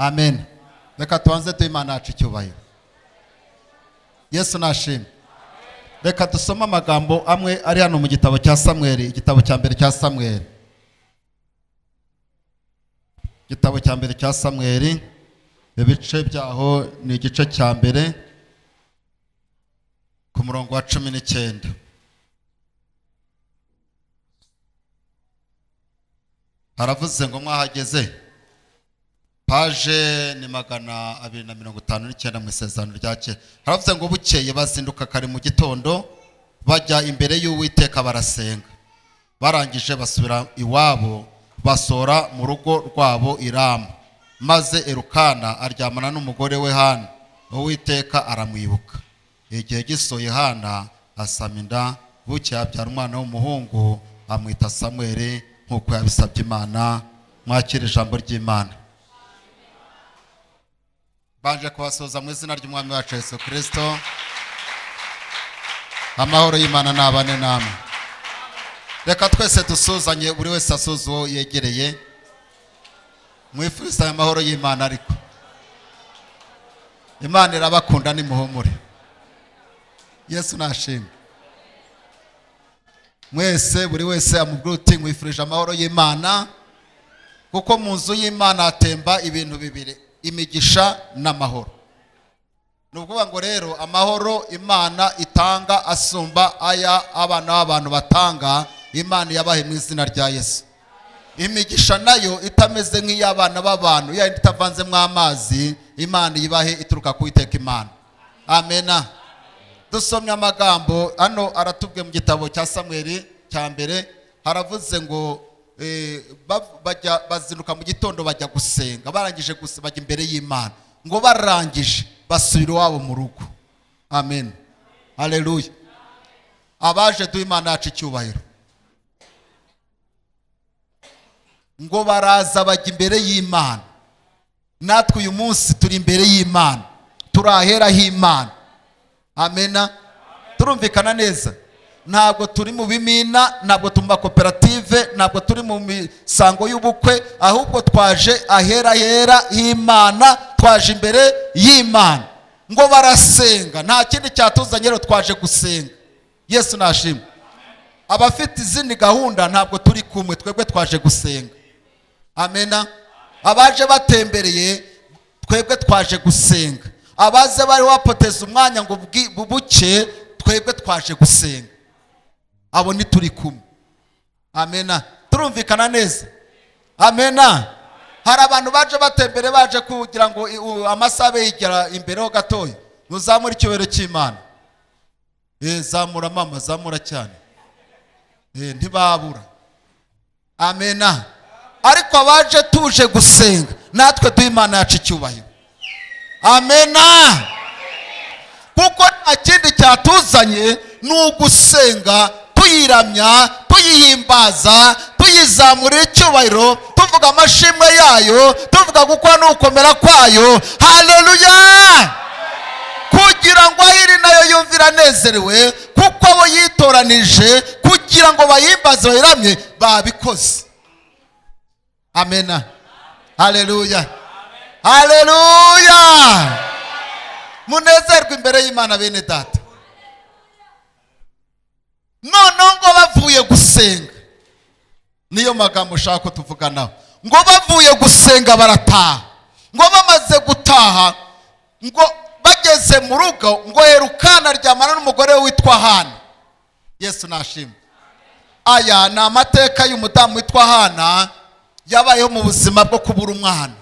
Amen. Reka tubanze duhe Imana yacu icyubahiro. Yesu nashimwe. Reka dusome amagambo amwe ari hano mu gitabo cya Samweli, igitabo cya mbere cya Samweli. Igitabo cya mbere cya Samweli, ibice byaho ni igice cya mbere ku murongo wa 19. Haravuze ngo mwahageze. Page ni 259 mu Isezerano rya Kera. Haravuze ngo bukeye bazinduka kare mu gitondo bajya imbere y'Uwiteka barasenga. Barangije basubira iwabo basora mu rugo rwabo i Rama. Maze Elukana aryamana n'umugore we Hana. Uwiteka aramwibuka. Igihe gisoye Hana asama inda, bukeye abyara umwana w'umuhungu amwita Samweli nk'uko yabisabye Imana. Mwakire ijambo ry'Imana. Banje kubasuhuza mu izina ry'Umwami wacu Yesu Kristo. Amahoro y'Imana nabane namwe. Reka twese dusuzanye, buri wese asuza uwo yegereye. Mwifuriza amahoro y'Imana, ariko Imana irabakunda nimuhumure. Yesu nashimwe. Mwese buri wese amubwira uti nkwifurije amahoro y'Imana, kuko mu nzu y'Imana hatemba ibintu bibiri, imigisha n'amahoro. Ni ukuvuga ngo rero amahoro Imana itanga asumba aya abana b'abantu batanga, Imana yabahe mu izina rya Yesu. Imigisha nayo itameze nk'iy'abana b'abantu, ya itavanzemo amazi, Imana ibahe ituruka ku Uwiteka Imana. Amena. Dusomye amagambo hano aratubwiye mu gitabo cya Samweli cya mbere, haravuze ngo bajya bazinduka mu gitondo bajya gusenga, barangije bajya imbere y'Imana, ngo barangije basubira iwabo mu rugo. Amen. Haleluya. Abaje duha Imana yacu icyubahiro. Ngo baraza bajya imbere y'Imana. Natwe uyu munsi turi imbere y'Imana, turaheraho Imana. Amena. Turumvikana neza. Ntabwo turi mu bimina, ntabwo turi mu makoperative, ntabwo turi mu misango y'ubukwe, ahubwo twaje ahera hera h'Imana, twaje imbere y'Imana. Ngo barasenga, nta kindi cyatuzanye rero, twaje gusenga. Yesu nashimwe. Abafite izindi gahunda ntabwo turi kumwe, twebwe twaje gusenga. Amena. Abaje batembereye, twebwe twaje gusenga. Abaze bari wapoteza umwanya ngo buke, twebwe twaje gusenga. Abo ni turi kumwe. Amena. Turumvikana neza. Amena. Hari abantu baje batembere, baje kugira ngo amasaha yigera imbere ho gatoya. Muzamure icyubahiro cy'Imana. Zamura mama, zamura cyane. Ntibabura. Amena. Ariko abaje tuje gusenga, natwe duha Imana yacu icyubahiro. Amena. Kuko nta kindi cyatuzanye ni ugusenga, tuyiramya, tuyihimbaza, tuyizamurira icyubahiro, tuvuga amashimwe yayo, tuvuga gukora n'ugukomera kwayo. Haleluya. Kugira ngo ahiri nayo yumvira anezerewe, kuko abo yitoranije kugira ngo bayimbaze bayiramye babikoze. Amena. Haleluya. Haleluya. Munezerwe imbere y'Imana bene data. Noneho ngo bavuye gusenga, niyo magambo ushaka ko tuvuganaho. Ngo bavuye gusenga barataha. Ngo bamaze gutaha, ngo bageze mu rugo, ngo Elukana aryamana n'umugore we witwa Hana. Yesu nashimwe. Aya ni amateka y'umudamu witwa Hana, yabayeho mu buzima bwo kubura umwana,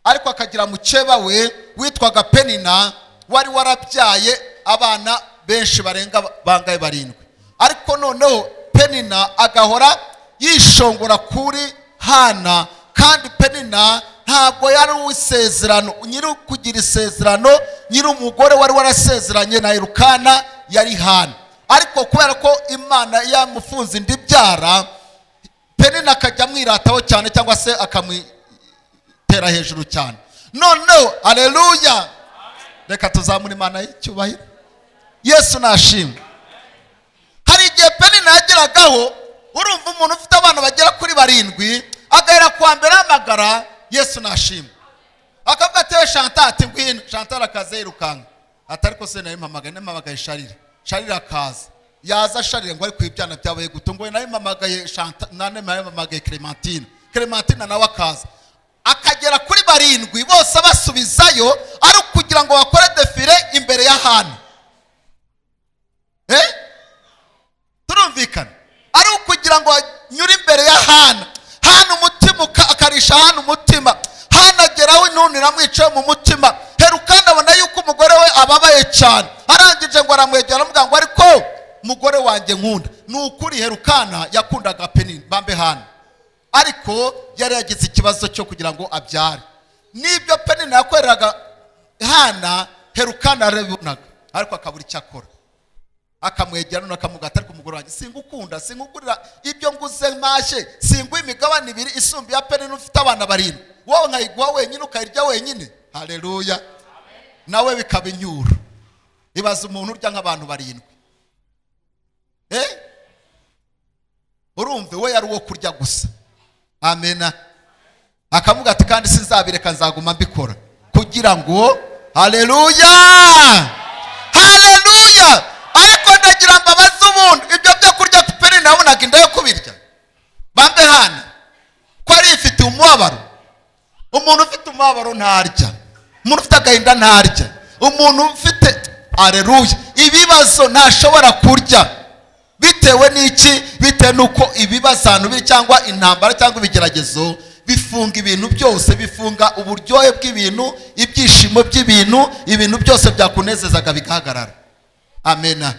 ariko akagira mukeba we witwaga Penina, wari warabyaye abana benshi barenga bangaye barindwi. Ariko noneho Penina agahora yishongora kuri Hana, kandi Penina ntabwo yari uw'isezerano, nyiri kugira isezerano, nyiri umugore wari warasezeranye na Elukana yari Hana. Ariko kubera ko Imana yamufunze indi byara, Penina akajya amwirataho cyane, cyangwa se akamwitera hejuru cyane. Noneho haleluya, reka tuzamure Imana y'icyubahiro. Yesu nashimwe. Hari igihe Penina yageragaho, urumva umuntu ufite abana bagera kuri barindwi, agahera kuwa mbere ahamagara Yesu nashimwe, akavuga Yewe Chantal, ati ngwino. Chantal akaza yirukanka, ati ariko se nawe mpamagaye, mpamagaye Sharire. Sharire akaza, yaza Sharire ngo ariko ibyana byabaye guto, ngo nawe mpamagaye Chantal, nane nawe mpamagaye Clementine. Clementine nawe akaza, akagera kuri barindwi bose basubizayo, ari ukugira ngo bakore défilé imbere ya Hana. Eh, turumvikana? Ari ukugira ngo banyure imbere ya Hana. Hana umutima akarisha Hana umutima. Hana ageraho intuntu iramwicaye mu mutima. Herukana abona yuko umugore we ababaye cyane. Arangije ngo aramwegera, aramubwira ngo ariko mugore wanjye nkunda. Ni ukuri, Herukana yakundaga Penina, bambe Hana, ariko yari yagize ikibazo cyo kugira ngo abyare. N'ibyo Penina yakoreraga Hana, Herukana yarabibonaga, ariko akabura icyo akora. Akamwegera none akamubwira ati ariko umugore wanjye, singukunda, singugurira ibyo nguze mpashye, singuha imigabane ibiri isumba iya Penina ufite abana barindwi, wowe nkayiguha wenyine, ukayirya wenyine? Haleluya! Nawe bikaba inyuro. Ibaza umuntu urya nk'abantu barindwi. Eh, urumve, we yari uwo kurya gusa. Amena. Akavuga ati kandi sinzabireka, nzaguma mbikora kugira ngo, haleluya, haleluya. Ariko ndagira mbabaze, ubundi ibyo byo kurya Penina nabonaga inda yo kubirya, bambe Hana, ko ari ifitiye umubabaro? Umuntu ufite umubabaro ntarya, umuntu ufite agahinda ntarya, umuntu ufite, aleluya, ibibazo ntashobora kurya. Bitewe n'iki? Bitewe n'uko ibibazo ahantu biri, cyangwa intambara cyangwa ibigeragezo, bifunga ibintu byose, bifunga uburyohe bw'ibintu, ibyishimo by'ibintu, ibintu byose byakunezezaga bigahagarara. Amena,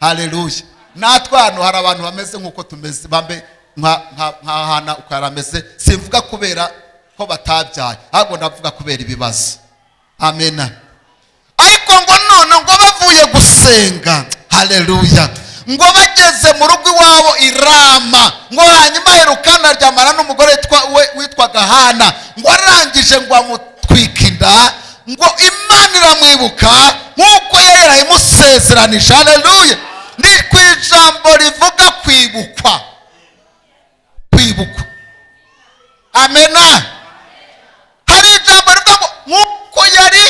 haleluya. Natwe hano hari abantu bameze nk'uko tumeze, bambe nka Hana uko yari ameze. Simvuga kubera ko batabyaye, ahubwo ndavuga kubera ibibazo. Amena. Ariko ngo none ngo bavuye gusenga, haleluya, ngo bageze mu rugo iwabo i Rama, ngo hanyuma Herukana aryamana n'umugore we witwaga Hana. Ngo arangije ngo amutwika inda. Ngo Imana iramwibuka nk'uko yari yarayimusezeranije. Haleluya! Ni ku ijambo rivuga kwibukwa, kwibukwa. Amena. Hari ijambo rivuga ngo nk'uko yari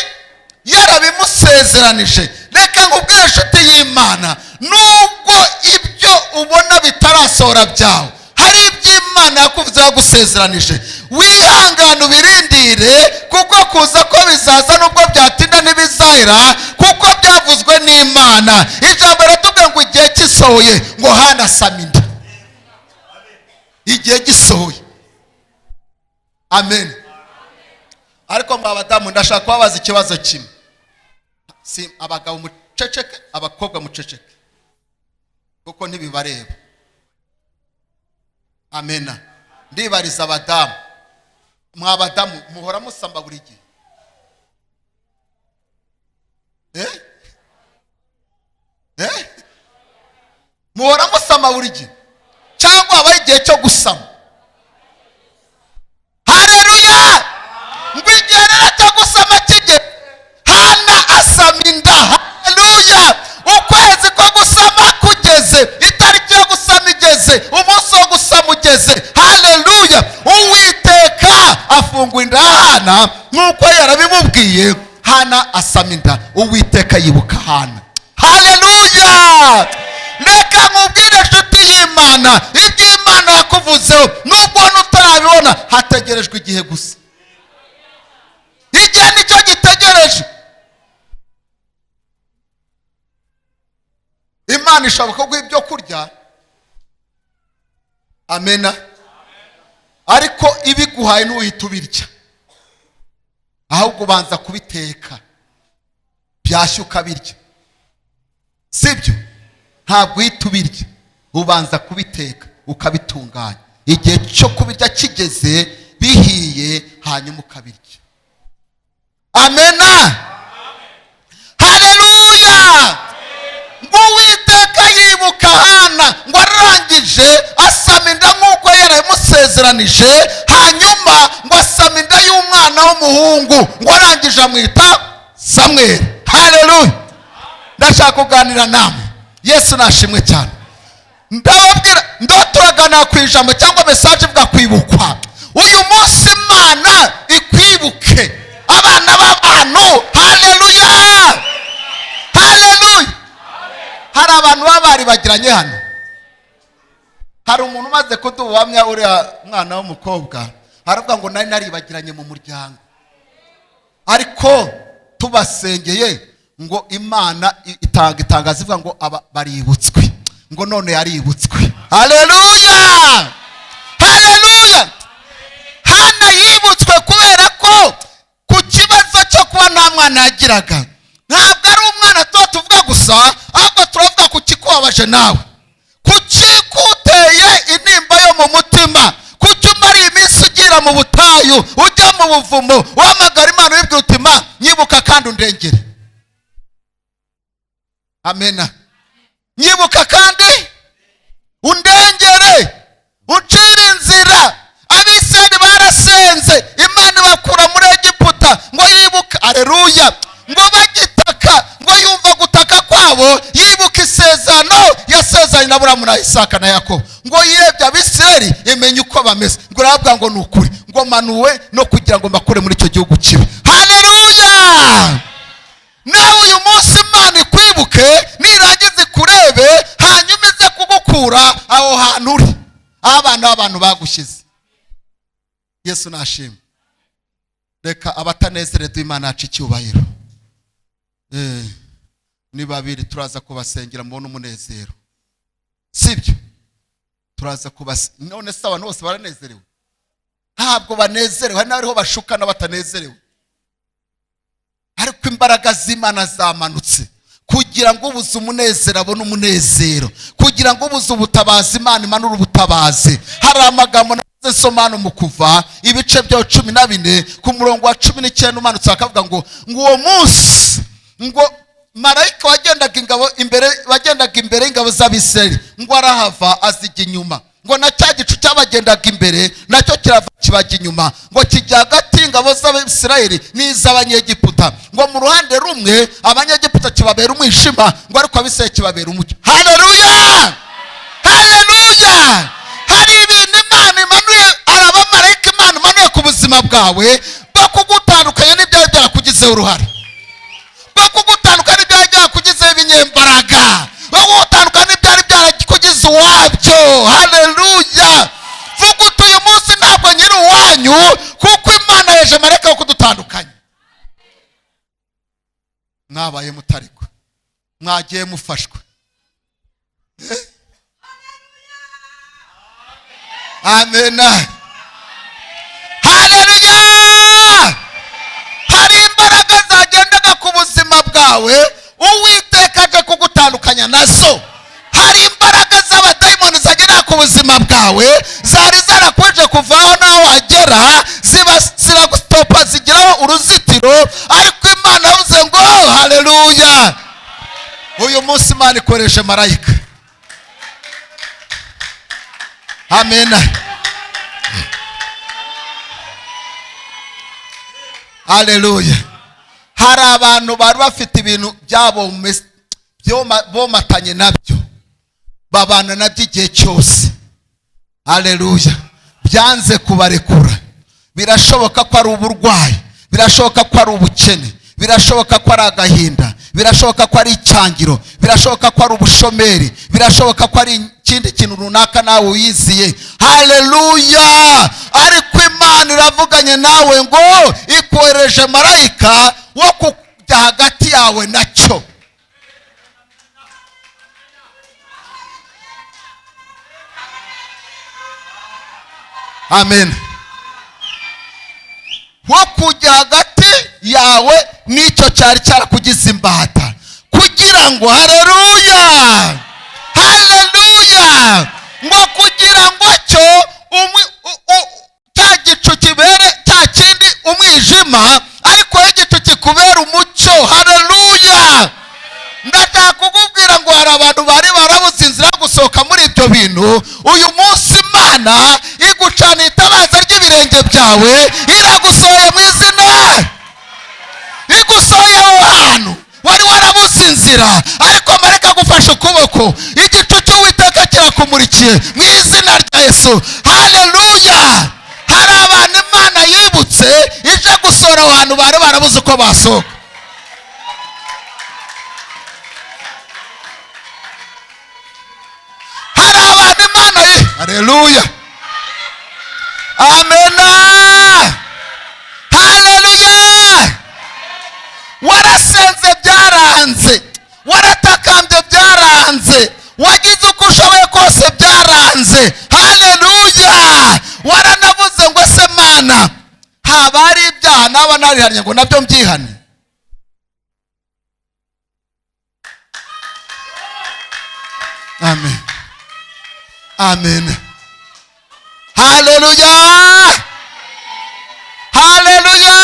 yarabimusezeranije. Reka nkubwire, inshuti y'Imana, nubwo ibyo ubona bitarasohora byawe, hari ibyo Imana yakuvuze, yagusezeranije. Wihangane, ubirindire, kuko kuza ko bizaza, nubwo byatinda ntibizahera, kuko byavuzwe n'Imana. Ijambo riratubwira ngo igihe gisohoye, ngo Hana asama inda. Igihe gisohoye. Amen. Ariko mwa badamu, ndashaka kubabaza ikibazo kimwe. Si abagabo muceceke, abakobwa muceceke, kuko ntibibareba. Amena. Ndibariza abadamu. Mwa badamu, muhora musamba buri gihe? Eh eh, muhora musama buri gihe, cyangwa habaho igihe cyo gusama? Haleluya! Ngo igihe rero cyo gusama kijye, Hana asama inda. Haleluya! Ukwezi ko gusama kugeze, itariki yo gusama igeze, umunsi wo gusama ugeze, haleluya, Uwiteka afungura inda ya Hana nk'uko yarabimubwiye. Hana asama inda, Uwiteka yibuka Hana. Haleluya! Reka nkubwire, inshuti y'Imana, ibyo Imana yakuvuzeho, nubwo ubona utarabibona, hategerejwe igihe gusa. Igihe nicyo gitegereje. Imana ishobora kuguha ibyo kurya, amena, ariko ibiguhaye ntuhita ubirya, ahubwo ubanza kubiteka, byashya ukabirya. Sibyo? Ntabwo uhita ubirya, ubanza kubiteka ukabitunganya, igihe cyo kubirya kigeze bihiye, hanyuma ukabirya. Amena, haleluya. Ngo Uwiteka yibuka Hana, ngo arangije asama inda nk'uko yarabimusezeranije. Hanyuma ngo asama inda y'umwana w'umuhungu, ngo arangije amwita Samweli. Haleluya! Ndashaka kuganira namwe. Yesu nashimwe cyane. Ndababwira, ndo turaganira ku ijambo cyangwa message ivuga kwibukwa. Uyu munsi Imana ikwibuke. Abana b'abantu. hantu. Haleluya, haleluya. Hari abantu baba baribagiranye hano. Hari umuntu umaze kuduhamya, uriya mwana w'umukobwa aravuga ngo nari naribagiranye mu muryango, ariko tubasengeye ngo Imana itanga itangazo ivuga ngo aba baributswe, ngo none yaributswe. Haleluya, haleluya. Hana yibutswe kubera ko ku kibazo cyo kuba nta mwana yagiraga. Ntabwo ari umwana tuba tuvuga gusa, ahubwo turavuga ku kikubabaje nawe, ku kikuteye intimba yo mu mutima, kuki umara iminsi ugira mu butayu, ujya mu buvumo, uhamagara Imana wibwira uti ma nyibuka kandi undengere. Amena. Nyibuka kandi undengere, ucire inzira. Abisirayeli barasenze, Imana ibakura muri Egiputa ngo yibuka. Aleluya. Ngo bagitaka, ngo yumva gutaka kwabo, yibuka isezerano yasezeranye na Aburahamu na Isaka na Yakobo. Ngo yirebye Abisirayeli imenya uko bameze, ngo iravuga ngo ni ukuri, ngo manuwe no kugira ngo mbakure muri icyo gihugu kibi. Haleluya. Nawe uyu munsi Imana ikwibuke, nirangiza ikurebe, hanyuma ize kugukura aho hantu uri, aho abana b'abantu bagushyize. Yesu nashimwe. Reka abatanezererwa Imana yacu icyubahiro. Ni babiri turaza kubasengera mubone umunezero, sibyo? Turaza kubasengera. None se abantu bose baranezerewe? Ntabwo banezerewe, hari n'abariho bashukana batanezerewe. Ariko imbaraga z'Imana zamanutse kugira ngo ubuze umunezero abone umunezero, kugira ngo ubuze ubutabazi Imana imanure ubutabazi. Hari amagambo navuze nsoma hano mu Kuva ibice bya 14 ku murongo wa 19 umanutse, bakavuga ngo uwo munsi ngo marayika wagendaga ingabo imbere, wagendaga imbere y'ingabo z'Abisirayeli, ngo arahava azijya inyuma, ngo na cya gicu cyabagendaga imbere nacyo kirava kibajya inyuma, ngo kijya hagati y'ingabo z'Abisirayeli n'iz'Abanyegiputa, ngo mu ruhande rumwe Abanyegiputa kibabera umwijima, ngo ariko Abisirayeli kibabera umucyo. Haleluya, haleluya. Hari ibintu Imana imanuye, hari abamarayika Imana imanuye ku buzima bwawe bwo kugutandukanya n'ibyari byarakugizeho uruhare, bwo kugutandukanya n'ibyari byarakugizeho ibinyembaraga, bwo kugutandukanya n'ibyari byarakugize uwabyo. Haleluya. Vuga uti uyu munsi ntabwo nyiri uwanyu, kuko Imana yeje marayika wo kudutandukanya. Mwabaye mutarikwa, mwagiye mufashwa. Amena. Haleluya. Hari imbaraga zagendaga ku buzima bwawe, Uwiteka aje kugutandukanya nazo. Hari imbaraga z'abadayimoni zagendaga ku buzima bwawe, zari zarakuje kuvaho naho wagera, ziragustopa, zigiraho uruzitiro, ariko Imana yavuze ngo haleluya. Uyu munsi Imana ikoresha marayika. Amena. Haleluya. Hari abantu bari bafite ibintu byabo bomatanye nabyo, babana nabyo igihe cyose. Haleluya. Byanze kubarekura. Birashoboka ko ari uburwayi, birashoboka ko ari ubukene, birashoboka ko ari agahinda, birashoboka ko ari icyangiro, birashoboka ko ari ubushomeri, birashoboka ko ari ikindi kintu runaka nawe uyiziye. Haleluya. Ariko Imana iravuganye nawe ngo ikohereje marayika wo kujya hagati yawe nacyo. Amen. Wo kujya hagati yawe n'icyo cyari cyarakugize imbata, kugira ngo haleluya, haleluya, ngo kugira ngo cyo cya gicu kibere cya kindi umwijima, ariko igicu kikubera umucyo. Haleluya. Ndashaka kukubwira ngo hari abantu bari barabuze inzira yo gusohoka muri ibyo bintu. Uyu munsi Imana igucana itabaza ry'ibirenge byawe, iragusohoye mu izina, igusohoye aho hantu wari warabuze inzira, ariko marayika agufashe ukuboko, igicu cy'Uwiteka kirakumurikiye mu izina rya Yesu. Haleluya. Hari abantu Imana yibutse ije gusohora ahantu Abantu bari barabuze uko basohoka. Hari abantu Imana ye, haleluya, amena, haleluya. Warasenze byaranze, waratakambye byaranze, wagize uko ushoboye kose byaranze, haleluya. Waranavuze ngo se Mana, haba hari ibyaha naba narihannye ngo nabyo mbyihane? Amen, amen, haleluya, haleluya.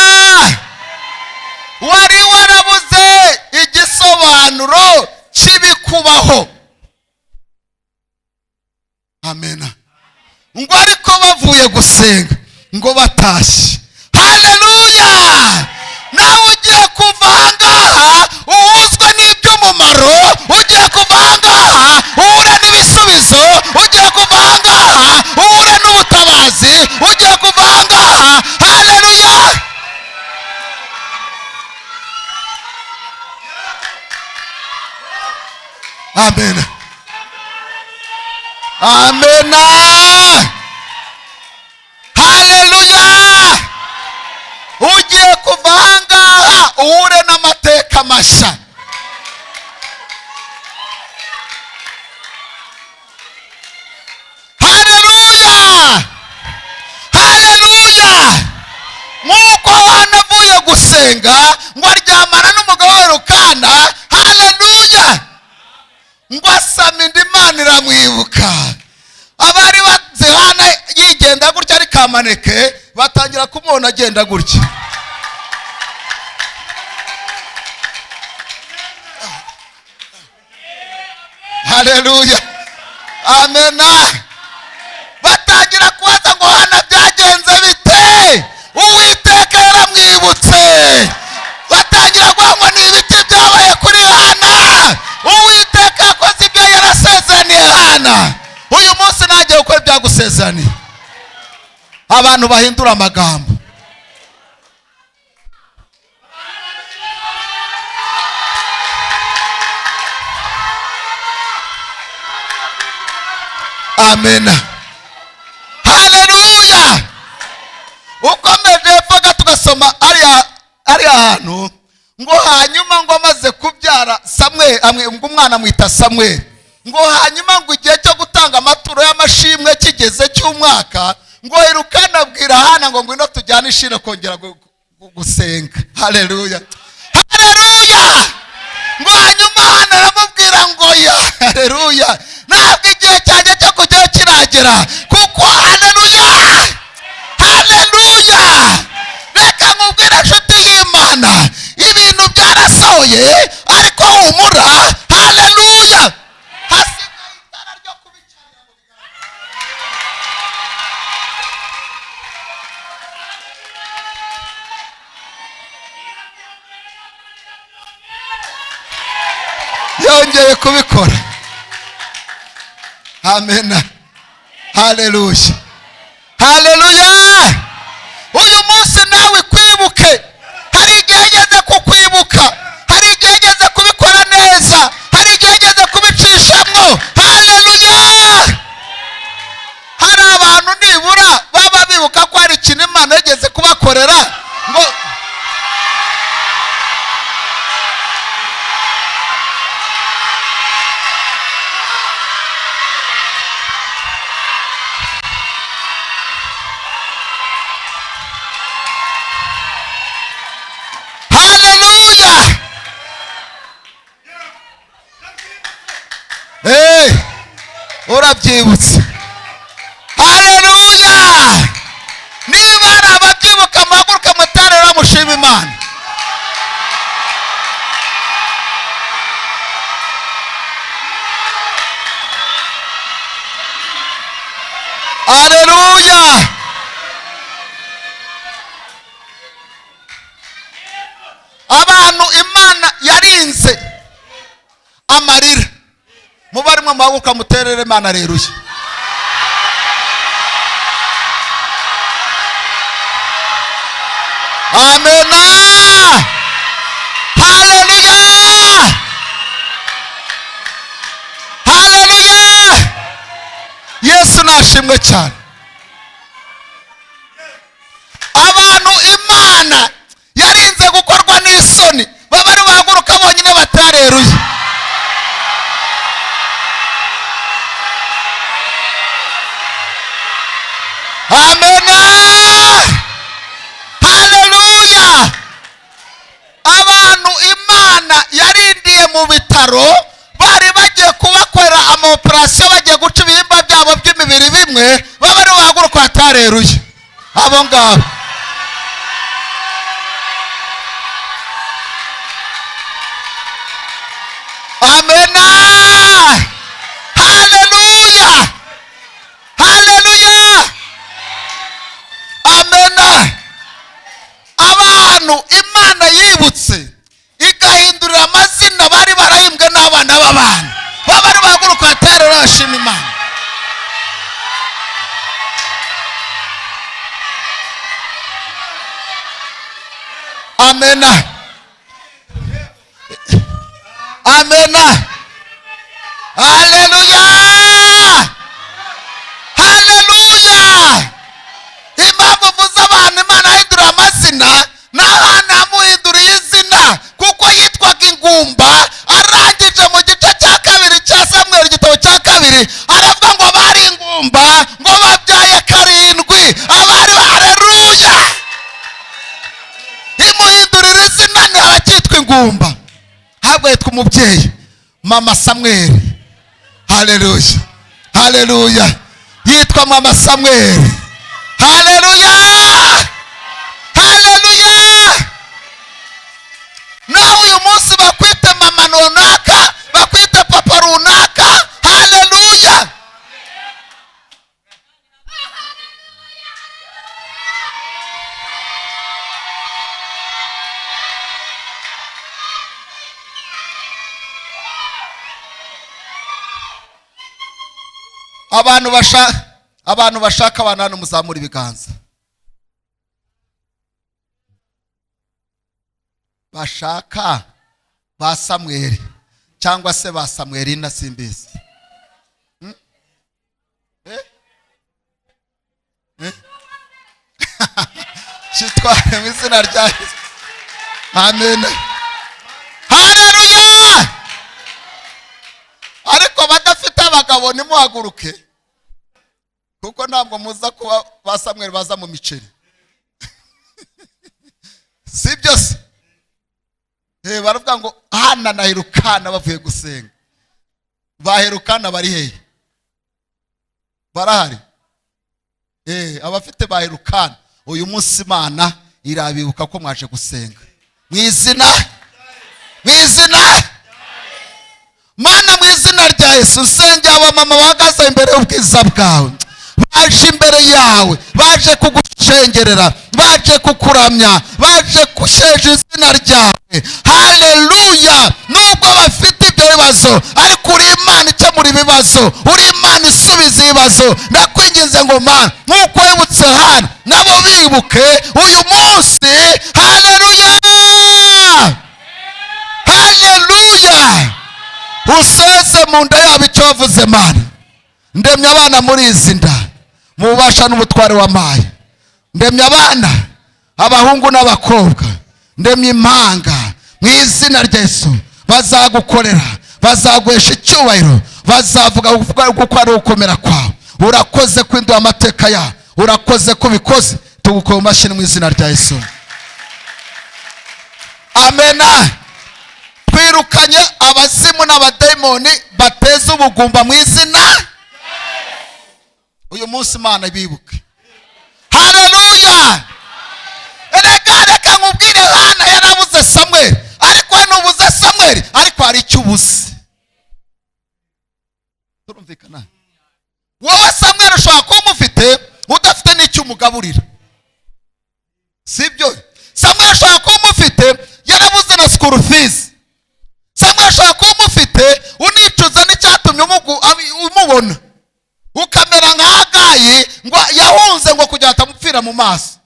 Wari warabuze igisobanuro cy'ibikubaho, amena. Ngo ariko bavuye gusenga ngo batashye, haleluya. Nawe ugiye kuva ahangaha uhuzwe n'iby'umumaro, ugiye kuva ahangaha uhure n'ibisubizo, ugiye kuva ahangaha uhure n'ubutabazi, ugiye kuva ahangaha, haleluya. Amen, amena, haleluya. Ugiye kuva ahangaha uhure n'amateka mashya. Haleluya, haleluya. Nk'uko Hana avuye gusenga ngo aryamana n'umugabo we Elukana, haleluya, ngo asama inda, Imana iramwibuka. Abari bazi Hana yigenda gutya ari kamaneke, batangira kumubona agenda gutya. Haleluya, amena. Batangira kubaza ngo Hana byagenze bite? Uwiteka yaramwibutse. Batangira kuvuga ngo ni ibiki byabaye kuri Hana? Uwiteka yakoze ibyo yarasezeraniye Hana. Uyu munsi nanjye gukora ibyagusezeraniye. Abantu bahindura amagambo. Amen, haleluya. Ukomeje hepfo gato ugasoma ariya hantu ngo hanyuma ngo amaze kubyara Samweli, ngo umwana amwita Samweli, ngo hanyuma ngo igihe cyo gutanga amaturo y'amashimwe kigeze cy'umwaka, ngo Elukana abwira Hana ngo ngwino tujyane ishira kongera gusenga. Haleluya, haleluya. Ngo hanyuma Hana aramubwira ngo ya, haleluya, ntabwo igihe cyanjye cyo kujyayo kiragera, kuko haleluya, haleluya. Reka nkubwire inshuti y'Imana, ibintu byarasohoye ariko humura, haleluya, hasigaye itara ryo kubicanira mu biganza. Yongeye kubikora. Amena, haleluya, haleluya. Uyu munsi nawe kwibuke, hari igihe yageze kukwibuka, hari igihe yageze kubikora neza, hari igihe yageze kubicishamo, haleluya. Hari abantu nibura baba bibuka ko hari ikintu Imana yageze kubakorera ngo haleluya. Hey, urabyibutse, haleluya. Niba hari ababyibuka muhaguruke mutarera mushima Imana. Haleluya. Abantu Imana yarinze amarira, mubarimo muhaguruka muterere Imana areruye. Amena. Haleluya. Haleluya. Yesu nashimwe cyane. Abantu Imana yarinze gukorwa n'isoni baba ari bahaguruka bonyine batareruye. Amena. Haleluya. Abantu Imana yarindiye mu bitaro bari bagiye kubakorera ama operation, bagiye guca ibihimba byabo by'imibiri bimwe, baba ari bahaguruka batareruye. Abo ngabo Amena. Haleluya. Haleluya. Amena. Abantu Imana yibutse igahindurira amazina bari barahimbwe n'abana b'abantu, baba ari bahaguruka baterera bashima Imana. Amena. Amena. Haleluya. Haleluya. Impamvu uvuze abantu Imana ahindura amazina, n'abana yamuhinduriye izina kuko yitwaga ingumba. Arangije mu gice cya kabiri cya Samweli, igitabo cya kabiri, aravuga ngo bari ingumba ngo babyaye karindwi abari. Haleluya. Imuhindurira izina ntihacyitwa ingumba, ahubwo yitwa umubyeyi mama Samweli. Haleluya. Haleluya. Yitwa mama Samweli. Haleluya. Haleluya. Nawe uyu munsi bakwite mama runaka, bakwite papa runaka. Haleluya. Abantu bashaka abantu hano muzamura ibiganza. Bashaka ba Samweli cyangwa se ba Samwelina simbizi. Shitware mu izina rya Yesu. Amen. Haleluya. Ariko badafite abagabo nimuhaguruke, kuko ntabwo muza kuba ba Samweli baza mu miceri. Si byose. Baravuga ngo Hana na Elukana bavuye gusenga. Ba Elukana bari hehe? Barahari. Abafite ba Elukana uyu munsi Imana irabibuka ko mwaje gusenga. Mu izina, mu izina Mana, mu izina rya Yesu, nsengera abamama bahagaze imbere y'ubwiza bwawe, baje imbere yawe, baje kugushengerera, baje kukuramya, baje gusheja izina ryawe. Haleluya. Nubwo bafite ibyo bibazo, ariko uri Imana ikemura ibibazo, uri Imana isubiza ibibazo. Ndakwinginze ngo Mana, nk'uko wibutse Hana, nabo bibuke uyu munsi. Haleluya. Haleluya. Useze mu nda yabo icyo wavuze Mana. Ndemye abana muri izi nda mu bubasha n'ubutware wamaye. Ndemye abana abahungu n'abakobwa, ndemye impanga mu izina rya Yesu. Bazagukorera, bazaguhesha icyubahiro, bazavuga kuko ari ugukomera kwawe. Urakoze kwindura amateka yawe, urakoze kubikoze. Tugukoma amashyi mu izina rya Yesu. Amena. Twirukanye abazimu n'abadayimoni bateza ubugumba mu izina. Uyu munsi Imana ibibuke. Haleluya. Erega reka nkubwire, Hana yarabuze Samweli, ariko nubuze Samweli, ariko hari icyo ubuze. Turumvikana? Wowe Samweli ushobora kuba umufite udafite n'icyo umugaburira, sibyo? Samweli ushobora kuba umufite yarabuze na school fees. Samweli ushobora kuba umufite unicuza n'icyatumye umubona, ukamera nka Hagayi ngo yahunze ngo kugira atamupfira mu maso.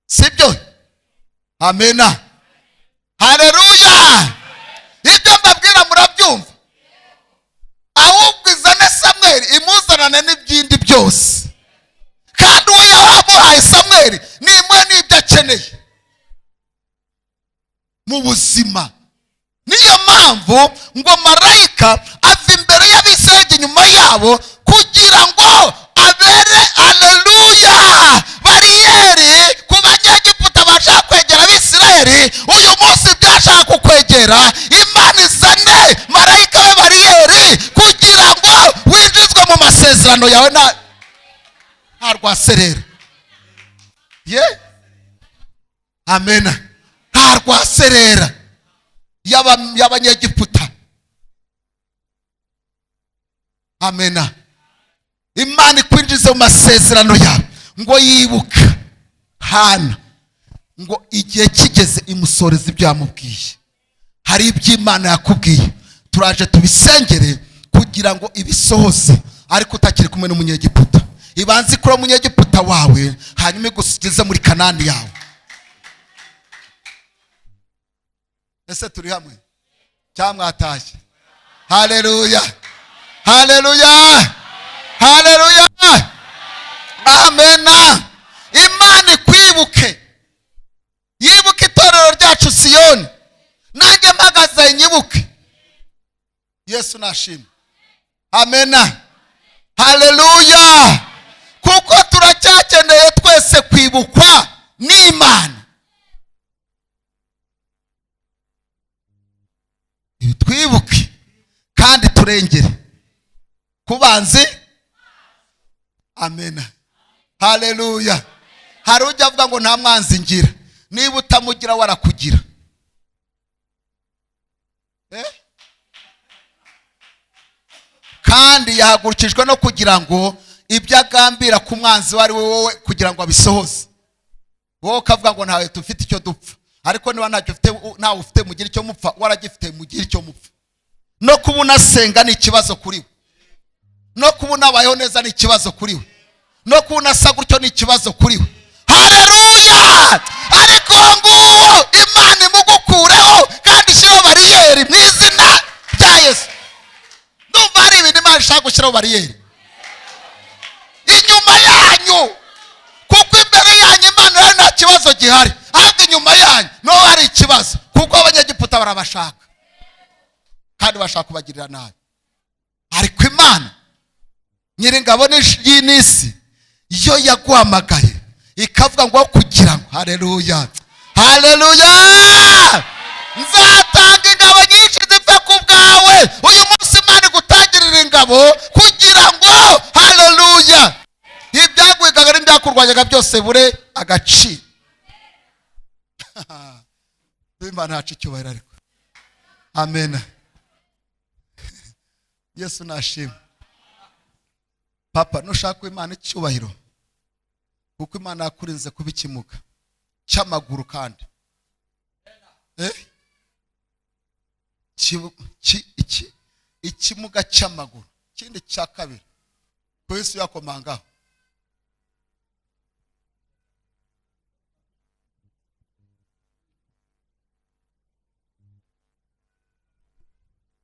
Sibyo? Amena, haleluya. Ibyo mbabwira murabyumva. Ahubwo izane Samweli, imuzanane n'ibindi byose. Kandi uwo yamuhaye Samweli nimwe n'ibyo akeneye mu buzima. Niyo mpamvu ngo marayika ava imbere y'Abisirayeli inyuma yabo kugira ngo abere, haleluya, bariyeri ku Banyegiputa bashaka kwegera Abisirayeli. Uyu munsi byashaka kukwegera, Imana izane marayika we bariyeri kugira ngo winjizwe mu masezerano yawe nta rwaserera. Ye, amena. Nta rwaserera y'Abanyegiputa. Amena. Imana ikwinjize mu masezerano yawe. Ngo yibuka Hana, ngo igihe kigeze imusoreza ibyo yamubwiye. Hari ibyo Imana yakubwiye, turaje tubisengere kugira ngo ibisohoze, ariko utakiri kumwe n'Umunyegiputa. Ibanze ikure umunyegiputa wawe, hanyuma igusugeze muri Kanani yawe. Ese turi hamwe cyangwa mwatashye? Haleluya, haleluya, haleluya, amena. Imana ikwibuke, yibuke itorero ryacu Siyoni. Nanjye mpagaze nyibuke. Yesu nashimwe. Amena, haleluya. Kuko turacyakeneye twese kwibukwa n'Imana. Twibuke kandi turengere kubanzi. Amena, haleluya. Hari ujya avuga ngo nta mwanzi ngira. Niba utamugira warakugira. Kandi yahagurukijwe no kugira ngo ibyo agambira ku mwanzi wari wowe kugira ngo abisohoze. Wowe ukavuga ngo ntawe tufite icyo dupfa, ariko niba ntacyo ufite, ntawe ufite mugire icyo mupfa, waragifite mugire icyo mupfa. No kuba unasenga ni ikibazo kuri we, no kuba unabayeho neza ni ikibazo kuri we, no kuba unasa gutyo ni ikibazo kuri we. Haleluya. Ariko nguwo Imana imugukureho kandi ishyireho bariyeri mu izina rya Yesu. Ndumva hari ibintu Imana ishaka gushyiraho bariyeri inyuma yanyu, kuko imbere yanyu Imana rero nta kibazo gihari, ahubwo inyuma yanyu niho hari ikibazo, kuko Abanyegiputa barabashaka kandi bashaka kubagirira nabi. Ariko Imana Nyiringabo y'isi yo yaguhamagaye ikavuga ngo kugira ngo, haleluya, haleluya, nzatanga ingabo nyinshi zipfe ku bwawe. Uyu munsi Imana igutangirira ingabo kugira ngo, haleluya, ibyagwigaga n'ibyakurwanyaga byose bure agaciro. Imana yacu icyubahiro. Ariko amena. Yesu nashimwe. Papa, nushaka Imana icyubahiro, kuko Imana yakurinze kuba ikimuga cy'amaguru kandi ikimuga cy'amaguru. Ikindi cya kabiri ku isi yakomangaho.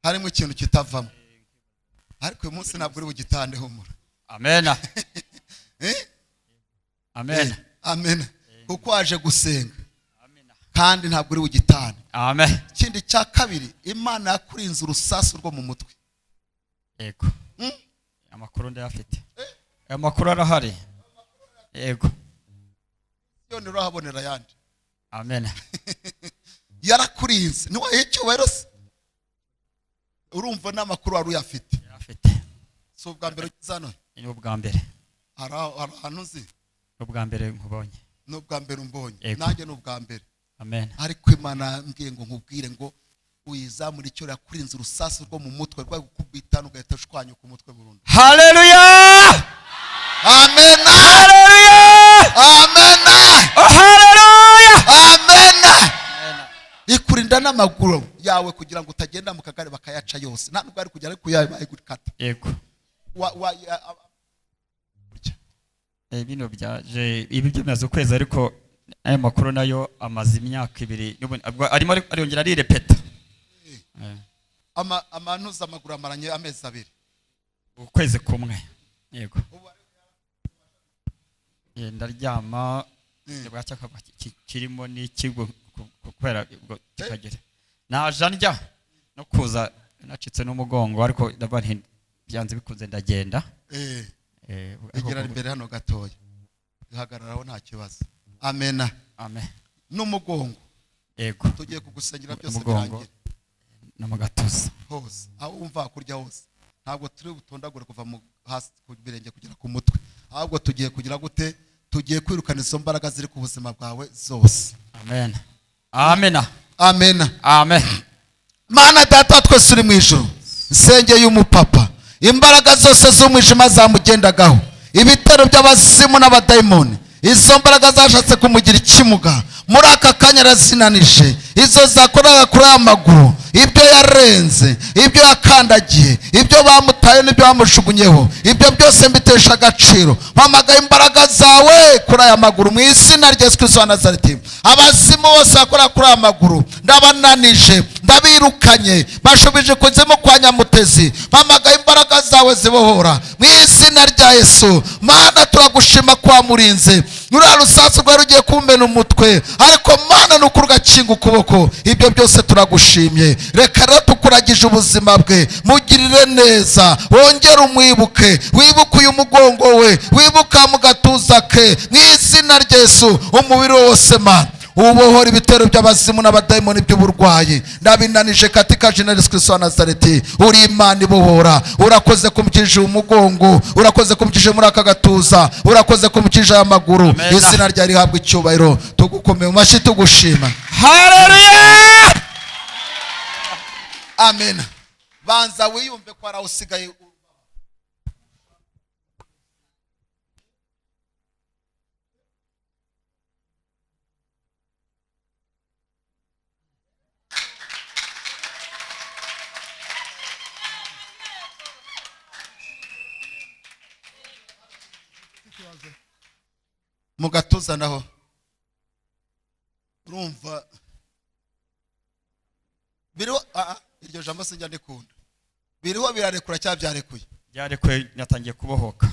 Harimo ikintu kitavamo, ariko uyu munsi ntabwo uri bugitande, humura. Amena. Amen. Amen. Kuko waje gusenga kandi ntabwo uri bugitane. Amen. Ikindi cya kabiri, Imana yakurinze urusasu rwo mu mutwe. Yego. Amakuru ndayafite. Amakuru arahari. Yego. Yo urahabonera yandi. Amen. Yarakurinze. Niwaye icyubahiro se? Urumva n'amakuru wari uyafite. Afite. Si ubwa mbere ugeze hano? Ni ubwa mbere. Hari ahantu uzi? Ni ubwa mbere nkubonye. Ni ubwa mbere umbonye. Nanjye ni ubwa mbere. Amen. Ariko Imana mbwiye ngo nkubwire ngo uyizamure icyo yakurinze urusasu rwo mu mutwe rwa gukubita ugahita ushwanyuka umutwe burundu. Haleluya! Amen. Haleluya! Amen. Haleluya! Amen. Ikurinda n'amaguru yawe kugira ngo utagenda mu kagare bakayaca yose. Nta nubwo ari kujya ariko yabaye gukata. Yego. Bino byaje ibi byemaze ukwezi, ariko Ayo makuru nayo amaze imyaka 2 arimo ariyongera arirepeta. Amanuza amaguru amaranye amezi 2. Ukwezi kumwe. Yego. Ndaryama bwacya kirimo n'ikigo kubera ubwo kikagera. Naje ndya no kuza nacitse n'umugongo ariko ndabona byanze bikunze ndagenda. Egera imbere hano gatoya. Ihagararaho nta kibazo. Amena. Amen. N'umugongo. Yego. Tugiye kugusengera byose birangira. No mu gatuza. Hose. Aho umva kurya hose. Ntabwo turi butondagura kuva mu hasi ku birenge kugera ku mutwe. Ahubwo tugiye kugira gute? Tugiye kwirukana izo mbaraga ziri ku buzima bwawe zose. Amen. Amena. Amena. Amen. Mana data twese uri mu ijuru. Nsengeye umupapa. Imbaraga zose z'umwijima zamugendagaho. Ibitero by'abazimu n'abadayimoni. Izo mbaraga zashatse kumugira ikimuga. Muri aka kanya arazinanije. Izo zakoraga kuri aya maguru, ibyo yarenze, ibyo yakandagiye, ibyo bamutaye n'ibyo bamushugunyeho, ibyo byose mbitesha agaciro. Mpamagaye imbaraga zawe kuri aya maguru mu izina rya Yesu Kristo wa Nazareti. Abazimu bose bakora kuri aya maguru ndabananije, ndabirukanye, bashubije kuzimu kwa Nyamutezi. Mpamagaye imbaraga zawe zibohora mu izina rya Yesu. Mana turagushima kwa murinze. Nuriya rusasu rwari rugiye kumena umutwe, ariko Mana nukuri ugakinga ukuboko. Ibyo byose turagushimye. Reka rero tukuragije ubuzima bwe, mugirire neza, wongere umwibuke, wibuke uyu mugongo we, wibuka mu gatuza ke mu izina rya Yesu. Umubiri wose Mana ubohora ibitero by'abazimu n'abadayimoni by'uburwayi, ndabinanije katika jina Yesu Kristo wa Nazareti. Uri Imana ibohora. Urakoze kumukije umugongo, urakoze kumukije muri aka gatuza, urakoze kumukije aya maguru. Izina rya rihabwa icyubahiro. Tugukomeye mu mashyi tugushima. Haleluya. Amen. Banza wiyumve ko arawusigaye. Mu gatuza naho urumva biriho iryo jambo sinjya ndikunda. Biriho birarekura cyangwa byarekuye? Byarekuye, natangiye kubohoka.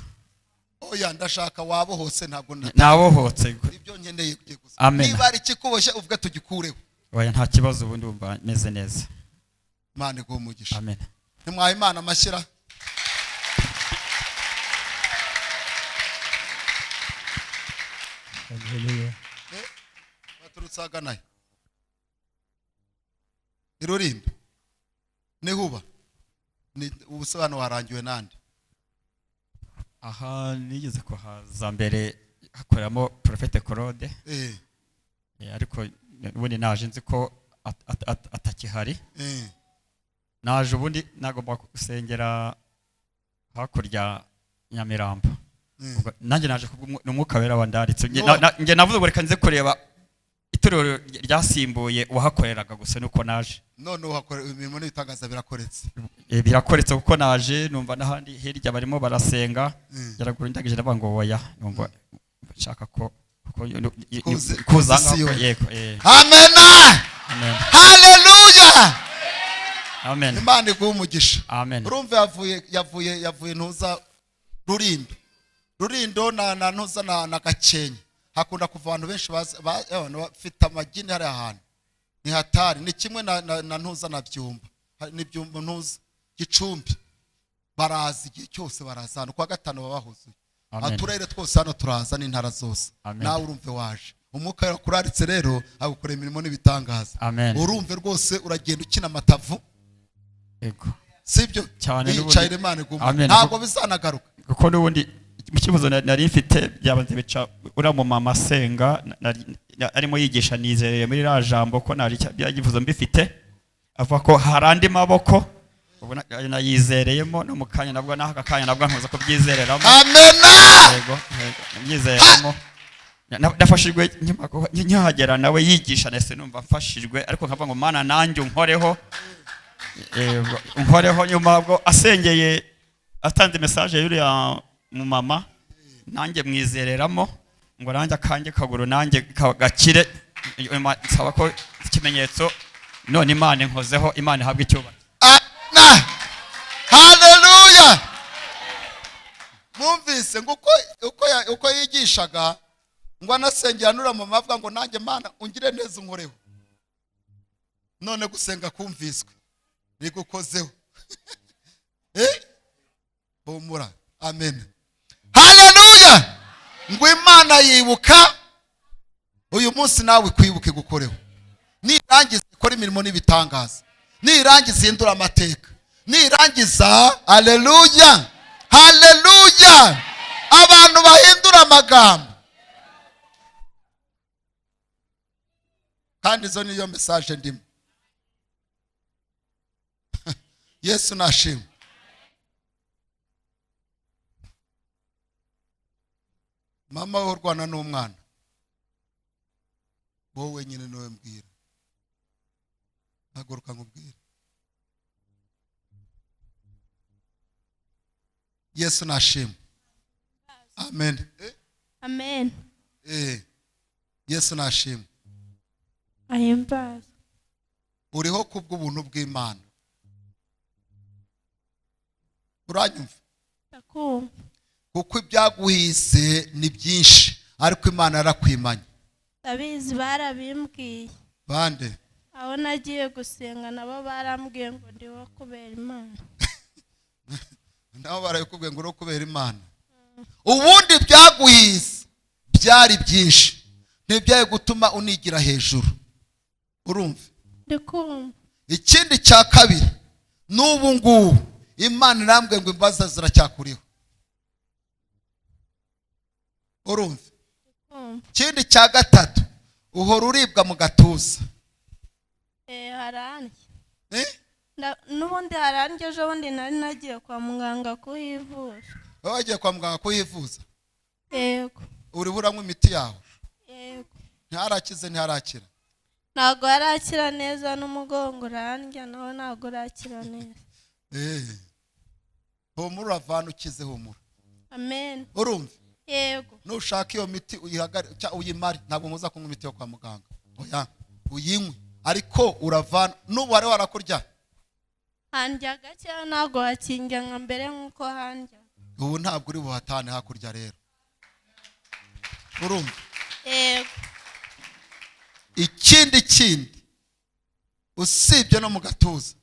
Oya ndashaka wabohotse, ntabwo nabohotse. Ibyo nkeneye gusa. Niba ari ikikuboshye uvuge tugikureho. Oya nta kibazo, ubundi umva meze neza. Imana iguhe umugisha. Amen. Ntimwaha Imana amashyira. Haleluya. Baturutse ahagana he? Irulindo. Nihuba. Ni ubusobanuro warangiwe nande? Aha nigeze kuhaza mbere hakoreramo Prophète Claude. Ariko ubundi naje nzi ko atakihari. Naje ubundi nagomba gusengera hakurya Nyamirambo. Nanjye naje n'umwuka wera wandaritse. Nge navuze ngo reka nze kureba itorero ryasimbuye uwahakoreraga gusa nuko naje. None uhakorera imirimo n'ibitangaza birakoretse. Birakoretse kuko naje numva n'ahandi hirya barimo barasenga. Yaraguru ndagije ndavuga ngo oya, numva nshaka ko kuza yego. Amen. Haleluya. Amen. Imana iguhe umugisha. Amen. Urumva yavuye ntuza Rulindo. Rulindo na ntuza na Gakenke. Hakunda kuva abantu benshi bafite amagini hari ahantu. Ni hatari, ni kimwe na ntuza na Byumba. Ni Byumba ntuza Gicumbi. Baraza igihe cyose baraza hano kwa gatanu babahuzuye. Aturere twose hano turaza n'intara zose. Nawe urumve waje. Umwuka yakuraritse rero agukora imirimo n'ibitangaza. Urumve rwose uragenda ukina amatavu. Yego. Sibyo? Yicaye Imana iguma. Ntabwo bizanagaruka. Kuko n'ubundi ikibazo nari mfite byabanze bica ura mu mama senga arimo yigisha nizereye muri ra jambo ko nari byagivuzo mbifite avuga ko hari andi maboko ubona nayizereyemo no mukanya nabwo nahaka kanya nabwo nkoza kubyizereramo. Amen. Yego mbyizereramo. Nafashijwe nkihagera nawe yigisha nese numva mfashijwe ariko nkavuga ngo Mana nanjye unkoreho. Unkoreho nyuma bwo asengeye atanze message y'uriya mu mama nanjye mwizereramo Ngo nanjye akanjye kaguru nanjye gakire. Nsaba ko ikimenyetso, none Imana inkozeho, Imana ihabwe icyubahiro. Amen. Haleluya. Mwumvise ngo uko yigishaga, ngo anasengera nura mama avuga ngo nanjye Mana ungire neza unkoreho. None gusenga kumviswe rigukozeho. Humura. Amen. Haleluya. Ngo Imana yibuka uyu munsi nawe kwibuke gukoreho. Nirangiza ikora imirimo n'ibitangaza, nirangiza ihindura amateka, nirangiza. Haleluya, haleluya. Abantu bahindura amagambo. Kandi izo niyo message ndimo. Yesu nashimwe. Mama we urwana n'umwana, wowe wenyine niwe mbwira. Haguruka nkubwire. Yesu nashimwe. Amen. Amen. Yesu nashimwe. Ahimbaza. Uriho kubw'ubuntu bw'Imana. Uranyumva? Ndakumva. Kuko ibyaguhise ni byinshi, ariko Imana yarakwimanye. Ndabizi, barabimbwiye. Bande? Aho nagiye gusenga nabo barambwiye ngo ndiho kubera Imana. Nabo barabikubwiye ngo uriho kubera Imana. Ubundi byaguhise byari byinshi, ntibyaye gutuma unigira hejuru. Urumva? Ndikumva. Ikindi cya kabiri, n'ubu ngubu Imana irambwiye ngo imbabazi ziracyakuriho. Urumva? Ikindi cya gatatu, uhora uribwa mu gatuza. Harandya. N'ubundi harandya, ejo bundi nari nagiye kwa muganga kuhivuza. Wowe wagiye kwa muganga kuhivuza? Yego. Uriho uranywa imiti yawe? Yego. Ntiharakize, ntiharakira? Ntabwo harakira neza, n'umugongo urandya nawo ntabwo urakira neza. Humura, uravana ukize, humura. Amen. Urumva? Yego. Nushaka iyo miti uyimare, ntabwo nkuza kunywa imiti yo kwa muganga. Oya, uyinywe, ariko uravana. N'ubu wari warakurya? Handya gake, ntabwo hakinjya nka mbere nkuko handya. Ubu ntabwo uri buhatane hakurya rero. Urumva? Yego. Ikindi kindi, usibye no mu gatuza,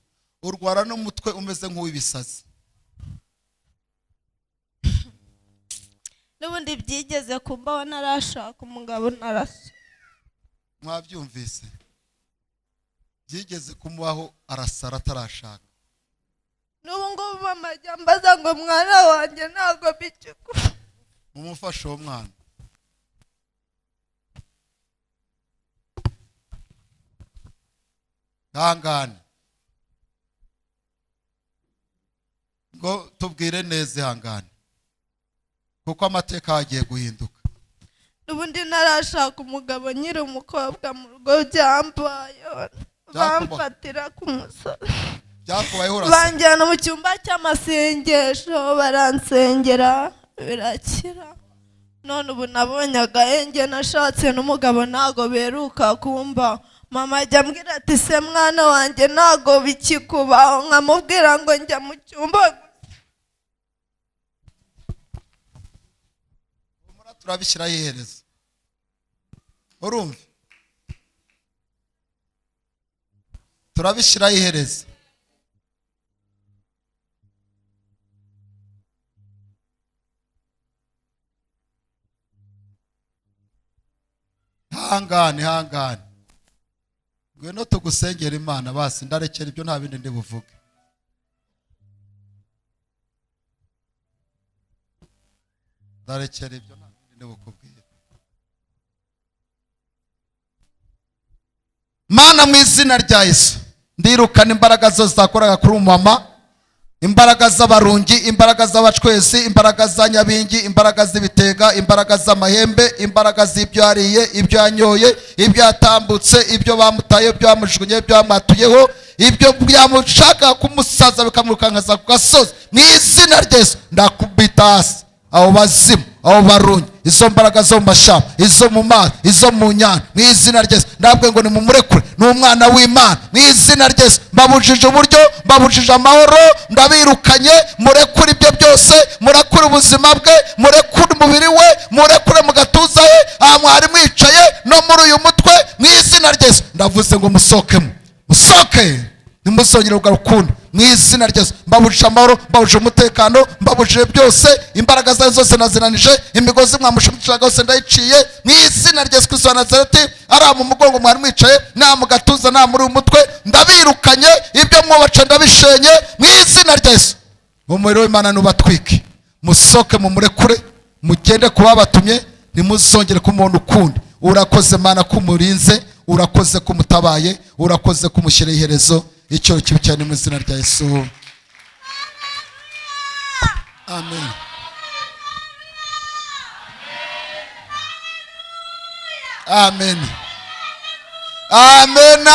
urwara n'umutwe umeze nk'uw'ibisazi. N'ubundi byigeze kumbaho narashaka umugabo narasa. Mwabyumvise? Byigeze kumubaho arasara atarashaka. N'ubu ngubu mama ajya ambaza ngo mwana wanjye ntabwo bikikura. Mumufashe uwo mwana. Ihangane. Ngo tubwire neza, ihangane. Kuko amateka agiye guhinduka. N'ubundi narashaka umugabo nyiri umukobwa mu rugo byambaye. Bamfatira ku musozi. Byakubayeho urasa. Banjyana mu cyumba cy'amasengesho baransengera birakira. None ubu nabonye agahenge, nashatse n'umugabo ntago beruka kumba. Mama ajya ambwira ati se mwana wanjye ntago bikikubaho, nkamubwira ngo njya mu cyumba. Turabishyiraho iherezo. Urumva? Turabishyiraho iherezo. Hangane, hangane. Ngwino tugusengera Imana basi, ndarekera ibyo nta bindi ndi buvuge. Ndarekera ibyo nta bindi ndi bukubwire. Mana mu izina rya Yesu, ndirukana imbaraga zose zakoraga kuri mama, imbaraga z'abarungi, imbaraga z'abacwezi, imbaraga za nyabingi, imbaraga z'ibitega, imbaraga z'amahembe, imbaraga z'ibyo yariye, ibyo yanyoye, ibyo yatambutse, ibyo bamutaye, ibyo bamujugunye, ibyo bamwatuyeho, ibyo byamushaka kumusaza bikamurukankaza ku gasozi. Mu izina rya Yesu ndakubita hasi abo bazimu, Abo barunyi, izo mbaraga zo mu mashyamba, izo mu mazi, izo mu nyanja, mu izina rya Yesu ndababwiye ngo nimumurekure, ni umwana w'Imana. Mu izina rya Yesu mbabujije uburyo, mbabujije amahoro, ndabirukanye. Murekure ibyo byose, murekure ubuzima bwe, murekure umubiri we, murekure mu gatuza he, aha mwari mwicaye no muri uyu mutwe. Mu izina rya Yesu ndavuze ngo musohokemo, musohoke, ntimuzongere kugaruka ukundi. Mu izina rya Yesu mbabujije amahoro, mbabujije umutekano, mbabujije byose. Imbaraga zayo zose nazinanije, imigozi mwamushumikiraga yose ndayiciye. Mu izina rya Yesu Kristo wa Nazareti, ari mu mugongo mwari mwicaye, nta mu gatuza, nta muri uyu mutwe, ndabirukanye. Ibyo mwubatse ndabishenye. Mu izina rya Yesu umuriro w'Imana nubatwike, musohoke, mumurekure, mugende ku babatumye, ntimuzongere kumubona ukundi. Urakoze Mana ko umurinze, urakoze ko umutabaye, urakoze ko umushyiriye iherezo. Icyo kibi cyane mu izina rya Yesu, amen. Amen. Amen.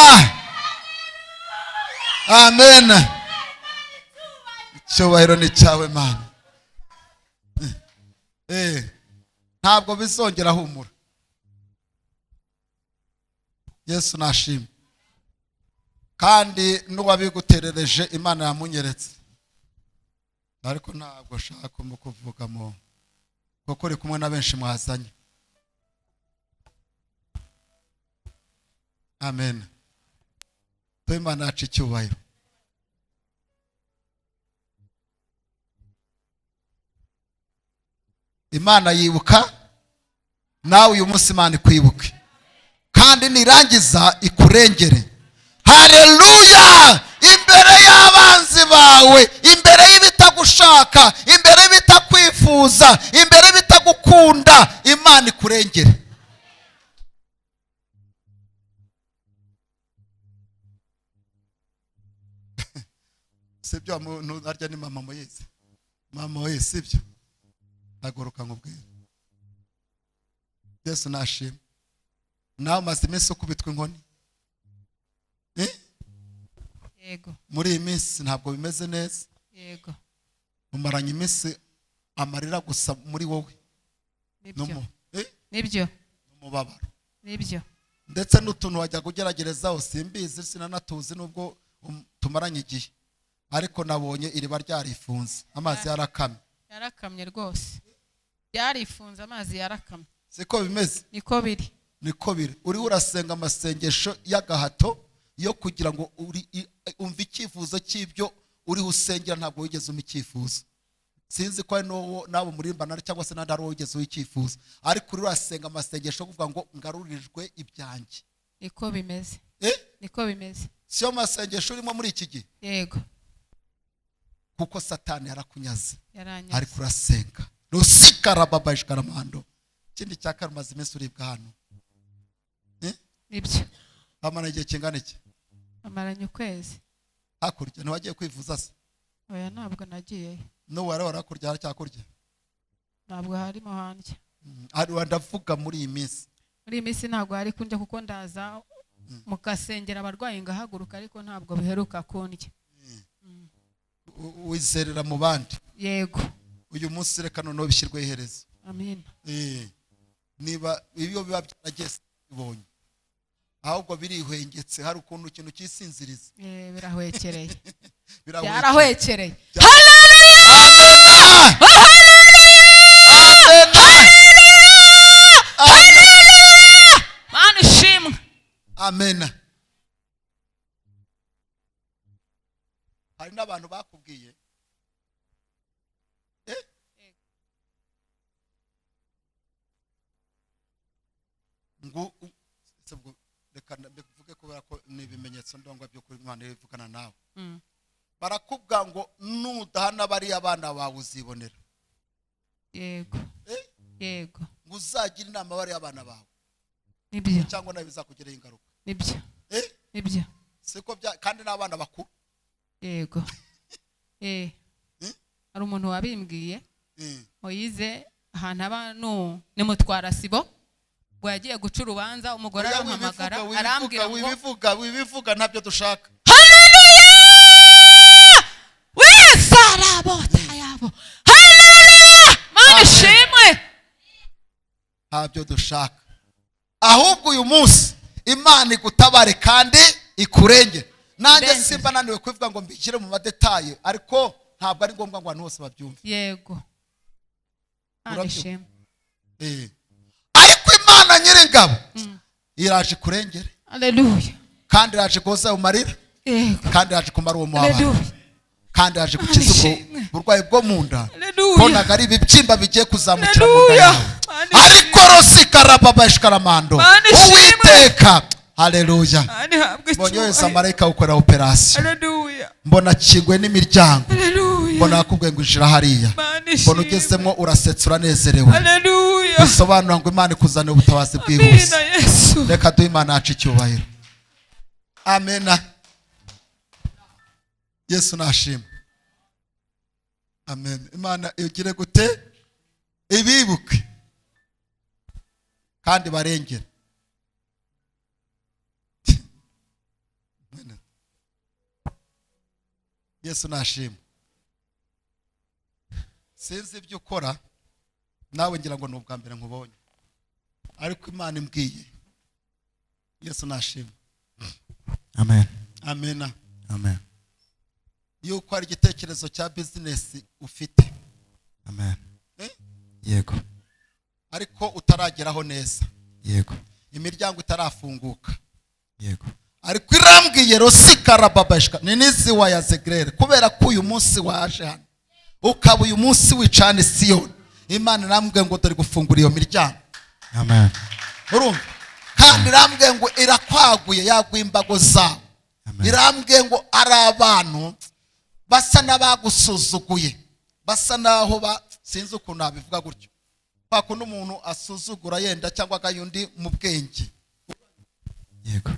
Amen. Icyubahiro ni cyawe Mana. Ntabwo bizongera, humura. Yesu nashimwe. Kandi n'uwabiguterereje Imana yamunyeretse, ariko ntabwo nshaka kuvugamo kuko uri kumwe na benshi mwazanye. Amen. Imana yacu icyubahiro. Imana yibuka nawe uyu munsi, Imana ikwibuke kandi nirangiza ikurengere. Haleluya! Imbere y'abanzi bawe, imbere y'ibitagushaka, imbere y'ibitakwifuzwa, imbere y'ibitagukunda, Imana ikurengere. Sibyo? Muntu arya ni mama Moyize, mama Moyize, sibyo? Haguruka nkubwire. Yesu nashimwe. Nawe umaze iminsi ukubitwa inkoni. Yego. Muri iyi minsi ntabwo bimeze neza. Yego. Umaranye iminsi amarira gusa muri wowe. Nibyo. Nibyo. N'umubabaro. Nibyo. Ndetse n'utuntu wajya kugeragerezaho simbizi, sinanatuzi nubwo tumaranye igihe, ariko nabonye iriba ryarifunze, amazi yarakamye. Yarakamye rwose, byarifunze, amazi yarakamye. Siko bimeze? Niko biri. Niko biri. Uriho urasenga amasengesho y'agahato yo kugira ngo umve icyifuzo cy'ibyo uriho usengera, ntabwo wigeze umpa icyifuzo. Sinzi ko ari n'abo murimbana cyangwa se n'andi ari wowe wigeze uw'icyifuzo, ariko uriho urasenga amasengesho yo kuvuga ngo ngarurirwe ibyanjye. Niko bimeze. Niko bimeze. Siyo masengesho urimo muri iki gihe? Yego. Kuko Satani yarakunyaze, Yaranyaze. ariko urasenga. Rusikarababashikaramando. Ikindi cya kabiri, umaze iminsi uribwa hano. Nibyo. Bamara igihe kingana iki? Amaranye ukwezi. Hakurya ntiwagiye kwivuza se? Oya, ntabwo nagiyeyo. N'ubu wari warakurya, haracyakurya? Ntabwo harimo handya. Ari ndavuga muri iyi minsi. Muri iyi minsi ntabwo hari kundya, kuko ndaza mukasengera abarwayi ngahaguruka, ariko ntabwo biheruka kundya. Wizerera mu bandi. Yego. Uyu munsi reka noneho bishyirwe iherezo. Amen. Niba ibyo biba byarageze bibonye, ahubwo birihwengetse, hari ukuntu ikintu cyisinziriza. Birahwekereye. Birahwekereye. Byarahwekereye. Haleluya! Amen. Mana ishimwe. Amen. Hari n'abantu bakubwiye ngo reka mbivuge kubera ko ni ibimenyetso ndongwa byo kuri Imana ivugana nawe. Barakubwira ngo nudahana bariya abana bawe uzibonera. Yego. Yego. Ngo uzagira inama bariya abana bawe. Nibyo. Cyangwa nawe bizakugiraho ingaruka. Nibyo. Nibyo. Siko bya, kandi n'abana bakuru. Yego. Hari umuntu wabimbwiye. Moyize ahantu aba ni mutwara sibo. Ngo yagiye guca urubanza, umugore aramuhamagara, arambwira ngo wibivuga ntabyo dushaka. Haleluya! Wisarabota yabo. Haleluya! Mana ishimwe. Ntabyo dushaka. Ahubwo uyu munsi Imana igutabare kandi ikurenge. Nanjye simba nananiwe kubivuga ngo mbishyire mu madetaye, ariko ntabwo ari ngombwa ngo abantu bose babyumve. Yego. Ariko Imana nyiringabo iraje kurengere. Haleluya. Kandi iraje koza umarira. Yego. Kandi iraje kumara uwo mubabaro. Kandi iraje gukiza uburwayi bwo mu nda. Bonaga ari ibibyimba bigiye kuzamukira mu nda yawe. Ariko rosikarababashikaramando. Uwiteka. Haleluya. Mbonye wese marayika ukora operation. Haleluya. Mbona kingwe n'imiryango. Haleluya. Mbona akubwiye ngo injira hariya. Mbona ugezemo urasetsa uranezerewe. Haleluya. Bisobanura ngo Imana ikuzanira ubutabazi bwihuse. Reka duhe Imana yacu icyubahiro. Amena. Yesu nashimwe. Amen. Imana igire gute? Ibibuke kandi barengere. Yesu nashimwe. Sinzi ibyo ukora nawe ngira ngo ni ubwa mbere nkubonye, ariko Imana imbwiye. Yesu nashimwe. Amen. Amena. Amen. Yuko ari igitekerezo cya business ufite. Amen. Yego. Ariko utarageraho neza. Yego. Imiryango itarafunguka. Yego. Ariko irambwiye rosikarababashika ninizi wa yazegrere, kubera ko uyu munsi waje hano ukaba uyu munsi wicana Siyoni, Imana irambwiye ngo dore gufungura iyo miryango. Amen. Urumva? Kandi irambwiye ngo irakwaguye, yaguye imbago zawe. Irambwiye ngo ari abantu basa n'abagusuzuguye, basa naho sinzi ukuntu nabivuga gutyo, kwa kundi umuntu asuzugura yenda cyangwa agayundi mu bwenge. Yego.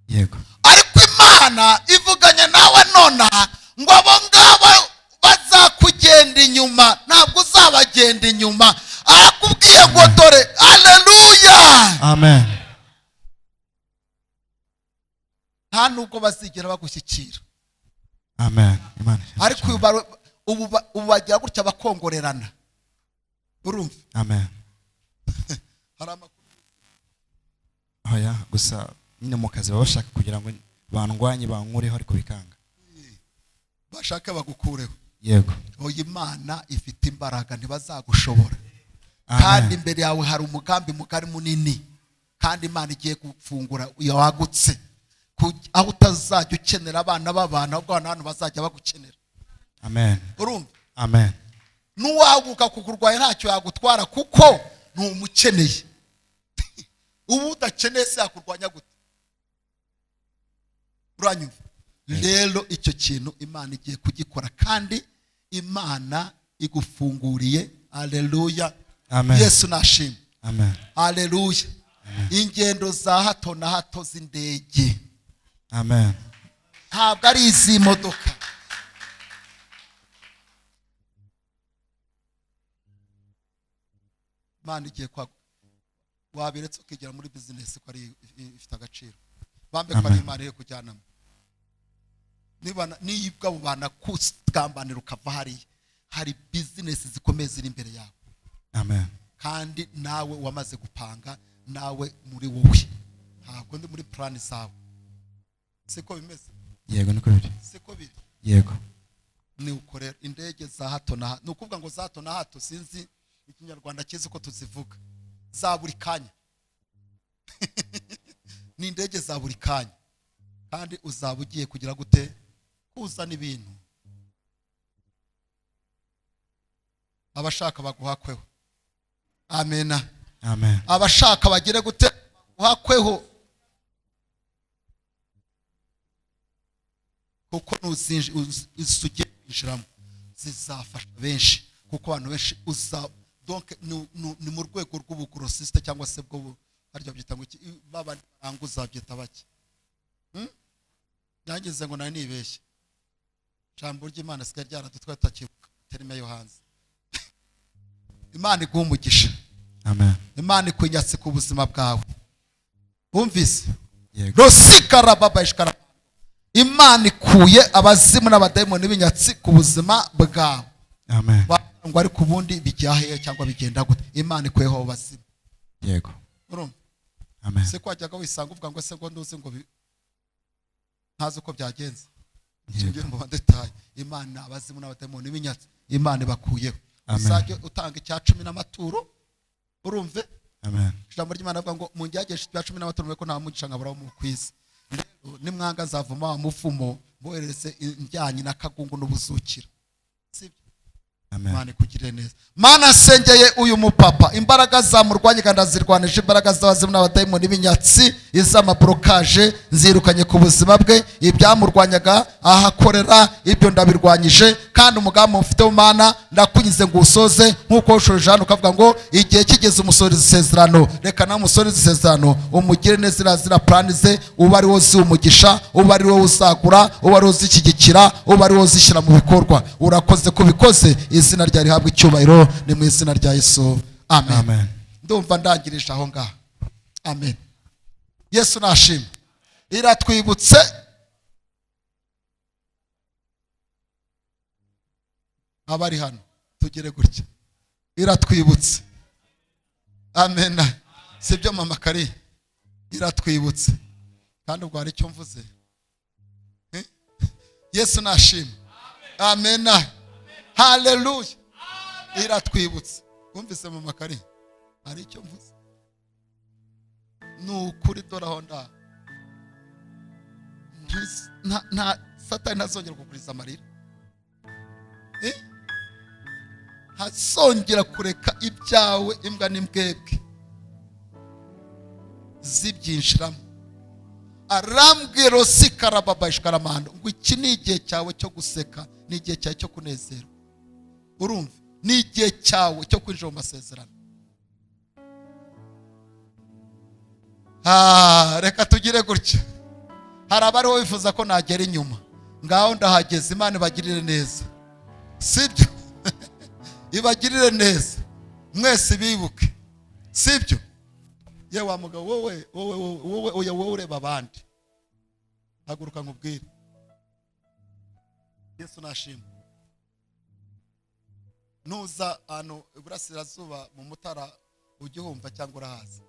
Yego. Ariko Imana ivuganye nawe nona ngo abo ngabo bazakugenda inyuma, ntabwo uzabagenda inyuma. Arakubwiye ngo dore. Haleluya. Amen. Nta nubwo bazigera bagushyikira. Amen. Imana. Ariko ubu bagira gutya bakongorerana. Urumva? Amen. Hari amakuru. Oya, gusa nyine mu kazi baba bashaka kugira ngo bandwanye bankureho, ariko bikanga. Bashaka bagukureho. Yego. Oya, Imana ifite imbaraga, ntibazagushobora. Kandi imbere yawe hari umugambi mugari munini, kandi Imana igiye gufungura yagutse, aho utazajya ukenera abana b'abantu, ahubwo abantu bazajya bagukenera. Amen. Urumva? Amen. Nuwaguka kukurwaye ntacyo yagutwara kuko ntumukeneye. Ubu udakeneye se yakurwanya gute? Uranyumva? Rero icyo kintu Imana igiye kugikora, kandi Imana igufunguriye. Haleluya. Amen. Yesu nashimwe. Amen. Haleluya. Ingendo za hato na hato z'indege. Amen. Ntabwo ari iz'imodoka. Imana igiye kwaguka. Wabiretse ukigera muri business ko ari ifite agaciro. Bambe ko ari Imana yo kujyanamo. Niba niyibwa abo bana kugambanira ukava hariya, hari business zikomeye ziri imbere yawe. Amen. Kandi nawe wamaze gupanga, nawe muri wowe ntabwo ndi muri plan zawe. Siko bimeze? Yego, niko biri. Siko biri. Yego. Ni ukorera indege za hato na hato. Ni ukuvuga ngo za hato na hato, sinzi ikinyarwanda kizi uko tuzivuga, za buri kanya. Ni indege za buri kanya, kandi uzaba ugiye kugira gute? Kuzana ibintu. Abashaka baguhakweho. Amena. Amen. Abashaka bagire gute? Baguhakweho. Kuko uzugiye kwinjiramo zizafasha benshi, kuko abantu benshi uza donc ni mu rwego rw'ubugrosiste cyangwa se bwo harya byita ngo iki, baba baranguza byita bake. Nageze ngo nari nibeshye. Jambo ry'Imana sigaye ryaradutwaye tutakibuka terime yo hanze. Imana iguhe umugisha. Amen. Imana ikunyatse ku buzima bwawe. Wumvise? Yego. Rosikarababashikara. Imana ikuye abazimu n'abadayimoni b'inyatsi ku buzima bwawe. Amen. Ngo ariko ubundi bijya hehe cyangwa bigenda gute? Imana ikuyeho abazimu. Yego. Urumva? Amen. Se ko wajyaga wisanga uvuga ngo se ngo nduzi ngo ntazi uko byagenze. Yego. Singiye mu badetaye. Imana abazimu n'abadayimoni b'inyatsi Imana ibakuyeho. Amen. Uzajye utanga icya 10 n'amaturo. Urumve? Amen. Ijambo ry'Imana avuga ngo mungegeshe icya 10 n'amaturo ko nta mugisha nkabura mu kwisi. Rero nimwanga nzavuma wa muvumo mboherereze injyanyi n'akagungu n'ubuzukira. Sibyo? Amen. Imana ikugirire neza. Mana asengeye uyu mupapa, imbaraga zamurwanye kandi azirwanije, imbaraga z'abazimu n'abadayimoni b'inyatsi, iz'amablokaje nzirukanye ku buzima bwe, ibyamurwanyaga ahakorera ibyo ndabirwanyije, kandi umugambi mufite Mana ndakunyize ngo usoze nk'uko ushoje hano ukavuga ngo igihe kigeze umusoreza isezerano, reka nawe umusoreze isezerano, umugire neza zira plan ze, uba ari wowe umugisha, uba ari wowe uzagura, uba ari wowe uzishyigikira, uba ari wowe uzishyira mu bikorwa. Urakoze kubikoze, izina rya rihabwa icyubahiro, ni mu izina rya Yesu. Amen. Amen. Ndumva ndangirije aho ngaho. Amen. Yesu nashimwe. Iratwibutse abari hano tugere gutya. Iratwibutse. Amen. Sibyo mama Kari? Iratwibutse. Kandi ubwo hari icyo mvuze. Yesu nashimwe. Amen. Haleluya. Iratwibutse. Wumvise mama Kari? Hari icyo mvuze. Nukuri dore aho nda. Nta Satani ntazongera kuguriza amarira. Ntazongera kureka ibyawe imbwa n'imbwebwe zibyinjiramo. Arambwira sikarababa ishkaramando ngo iki ni igihe cyawe cyo guseka, ni igihe cyawe cyo kunezerwa. Urumva? Ni igihe cyawe cyo kwinjira mu masezerano. Reka tugire gutya. Hari abariho bifuza ko nagera inyuma, ngaho ndahageze. Imana ibagirire neza, sibyo? Ibagirire neza mwese, bibuke, sibyo? Ye wa mugabo wowe wowe wowe oya wowe ureba abandi, haguruka nkubwire. Yesu nashimwe. Nuza hano iburasirazuba mu Mutara ujye humva cyangwa urahaza.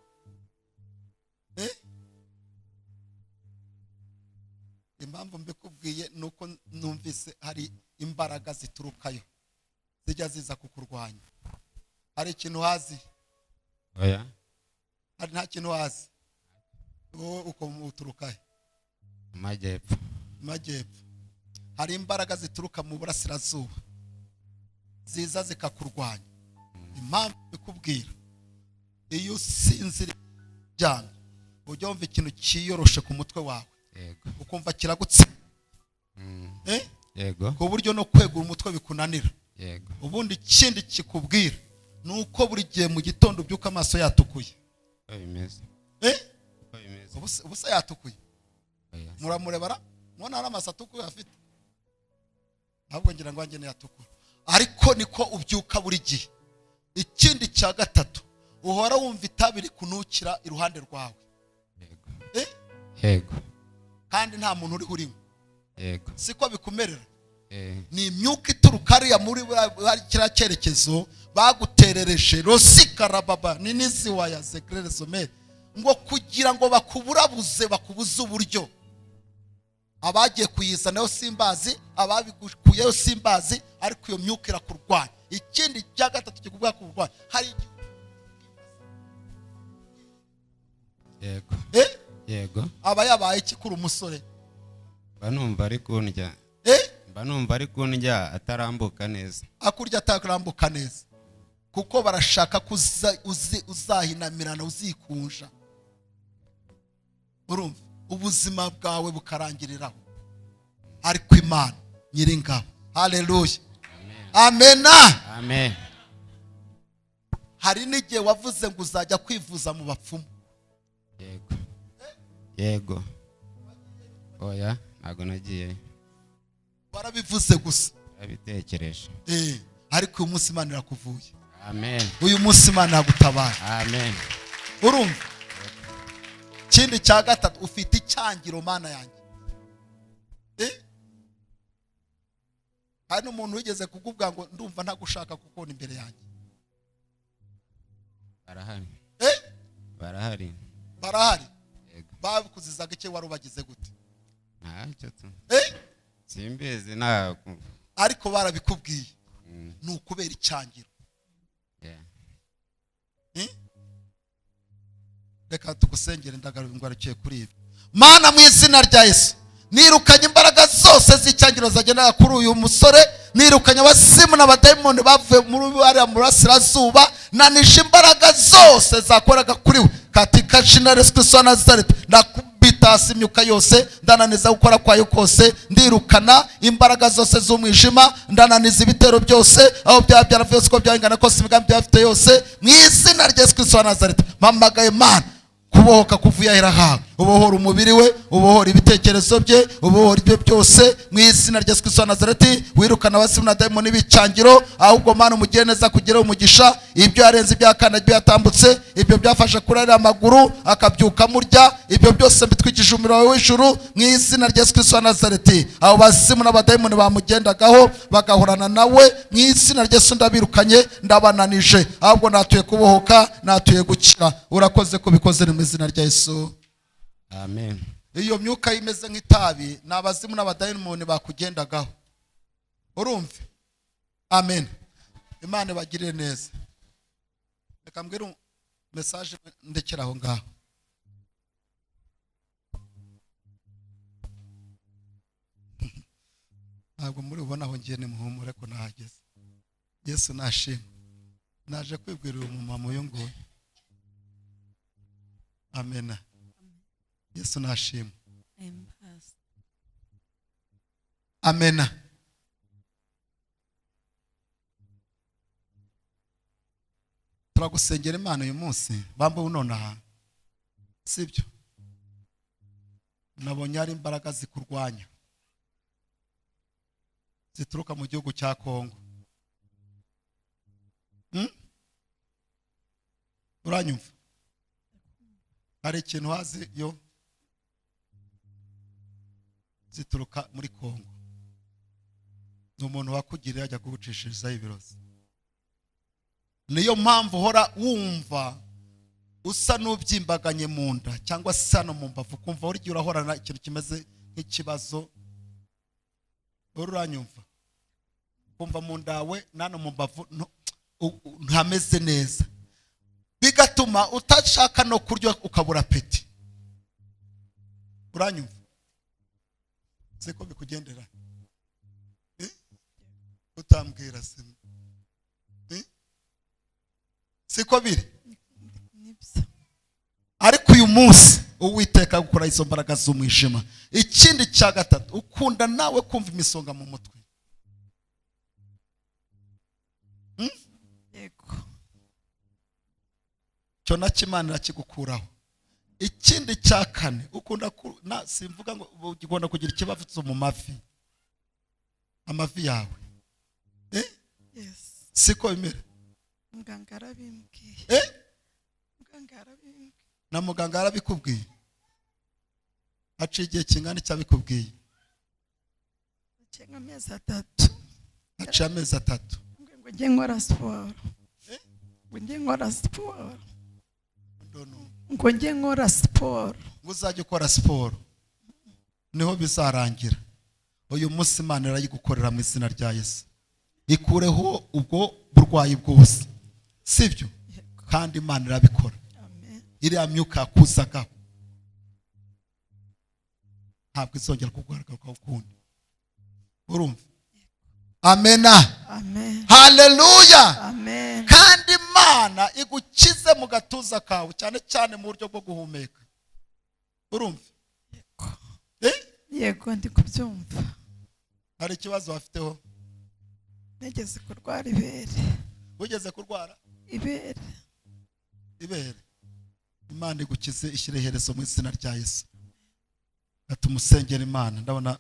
Impamvu mbikubwiye nuko numvise hari imbaraga ziturukayo zijya ziza kukurwanya. Hari ikintu hazi? Oya. Hari nta kintu hazi? Wowe uko uturukahe? Majyepfo. Majyepfo. Hari imbaraga zituruka mu burasirazuba ziza zikakurwanya. Impamvu mbikubwira, iyo usinziriye cyane ujya wumva ikintu cyiyoroshe ku mutwe wawe. Yego. Ukumva kiragutse. Yego. Ku buryo no kwegura umutwe bikunanira. Yego. Ubundi ikindi kikubwira nuko buri gihe mu gitondo ubyuka amaso yatukuye. Bimeze. Ubusa yatukuye. Muramurebara mubona ari amaso atukuye afite. Ahubwo ngira ngo ange yatukura. Ariko niko ubyuka buri gihe. Ikindi cya gatatu, uhora wumva itabi rikunukira iruhande rwawe. Yego. Yego. Kandi nta muntu uri urimo. Yego. Siko bikumerera. Ni imyuka ituruka ariya muri kiriya cyerekezo baguterereje rosikarababa ni niziwa ya zekrerezomere ngo kugira ngo bakuburabuze bakubuze uburyo. Abagiye kuyizanayo simbazi, ababikuyeyo simbazi, ariko iyo myuka irakurwanya. Ikindi cya gatatu kikubwira kurwanya, hari Yego. Yego. Aba yabaye iki kuri umusore? Mba numva ari kundya. Mba numva ari kundya atarambuka neza. Akurya atarambuka neza. Kuko barashaka ko uzahinamirana uzikunja. Urumva? Ubuzima bwawe bukarangiriraho. Ariko Imana nyiringabo. Haleluya. Amen. Amen. Hari n'igihe wavuze ngo uzajya kwivuza mu bapfumu. Yego. Yego. Oya, ntago nagiye. Warabivuze gusa. Abitekereje. Ariko uyu munsi Imana irakuvuye. Amen. Uyu munsi Imana iragutabara. Amen. Urumva? Ikindi cya gatatu, ufite icyangiro Mana yanjye. Hari n'umuntu wigeze kukubwira ngo ndumva ntagushaka kukubona imbere yanjye. Arahari. Barahari. Barahari. Bakuzizaga iki? Wari ubagize gute? Ntacyo tu. Simbizi ntabwo. Ariko barabikubwiye. Ni ukubera icyangiro. Reka tugusengere, ndagarukiye kuri ibi. Mana, mu izina rya Yesu, nirukanye imbaraga zose z'icyangiro zagendaga kuri uyu musore, nirukanye abazimu n'abadayimoni bavuye muri bariya murasirazuba, nanisha imbaraga zose zakoraga kuri we katika jina la Yesu Kristo wa Nazareti. Ndakubita hasi imyuka yose, ndananiza gukora kwayo kose, ndirukana imbaraga zose z'umwijima, ndananiza ibitero byose aho byaba byaravuye uko byangana kose, imigambi byafite yose, mu izina rya Yesu Kristo wa Nazareti. Mpamagaye Mana kubohoka kuvuye ahera hawe, ubohora umubiri we, ubohora ibitekerezo bye, ubohora ibyo byose mu izina rya Yesu Kristo wa Nazareti. Wirukana abazimu na dayimoni b'icyangiro, ahubwo Mana umugire neza kugira umugisha. Ibyo yarenze, ibyakana, ibyo yatambutse, ibyo byafashe kurarira amaguru akabyuka murya, ibyo byose mbitwikije umuriro wawe w'ijuru mu izina rya Yesu Kristo wa Nazareti. Abo bazimu n'abadayimoni bamugendagaho bagahorana nawe mu izina rya Yesu, ndabirukanye, ndabananije, ahubwo natuye kubohoka, natuye gukira. Urakoze kubikoze mu izina rya Yesu. Amen. Iyo myuka imeze nk'itabi ni abazimu n'abadayimoni bakugendagaho. Urumve? Amen. Imana ibagirire neza. Reka mbwire message ndekera aho ngaho. Ntabwo muri ubona aho ngiye, ni muhumure ko nahageze. Yesu nashimwe. Naje kwibwira uyu mumama uyu nguyu. Amen. Yesu nashimwe. Amen. Turagusengera Imana uyu munsi bambe unonaha, sibyo? Nabonye ari imbaraga zikurwanya zituruka mu gihugu cya Kongo. Uranyumva? Hari ikintu hazi yo zituruka muri Kongo. Ni umuntu wakugiriye ajya kugucishirizaho ibirozi. Niyo mpamvu uhora wumva usa n'ubyimbaganye mu nda cyangwa se hano mu mbavu, ukumva buri gihe urahorana ikintu kimeze nk'ikibazo. Uranyumva? Kumva mu ndawe nano mu mbavu ntameze neza, bigatuma utashaka no kurya ukabura apeti. Uranyumva? Siko bikugendera? Utambwira se siko biri? Ariko uyu munsi Uwiteka gukora izo mbaraga z'umwijima. Ikindi cya gatatu, ukunda nawe kumva imisonga mu mutwe. Yego. Cyo nacyo Imana irakigukuraho. Ikindi cya kane, ukunda na simvuga ngo ugomba kugira ikibazo mu mavi, amavi yawe. Yes. Siko bimera? Muganga arabimbwiye. Muganga arabimbwiye. Na muganga arabikubwiye? Haciye igihe kingana iki abikubwiye? Haciye amezi 3. Haciye amezi 3. Ngo njye nkora siporo. Ngo njye nkora siporo. Ngo njye nkora siporo. Ngo uzajye ukora siporo niho bizarangira. Uyu munsi Imana irayigukorera mu izina rya Yesu. Ikureho ubwo burwayi bwose, sibyo? Kandi Imana irabikora. Iriya myuka yakuzagaho ntabwo izongera kugaragara ukundi. Urumva? Amena. Amen. Haleluya. Amen. Kandi Imana igukize mu gatuza kawe, cyane cyane mu buryo bwo guhumeka. Urumva? Yego, ndi kubyumva. Hari ikibazo wafiteho? Nigeze kurwara ibere. Wigeze kurwara ibere? Ibere. Imana igukize ishyire iherezo mu izina rya Yesu. Atumusengera Imana. Ndabona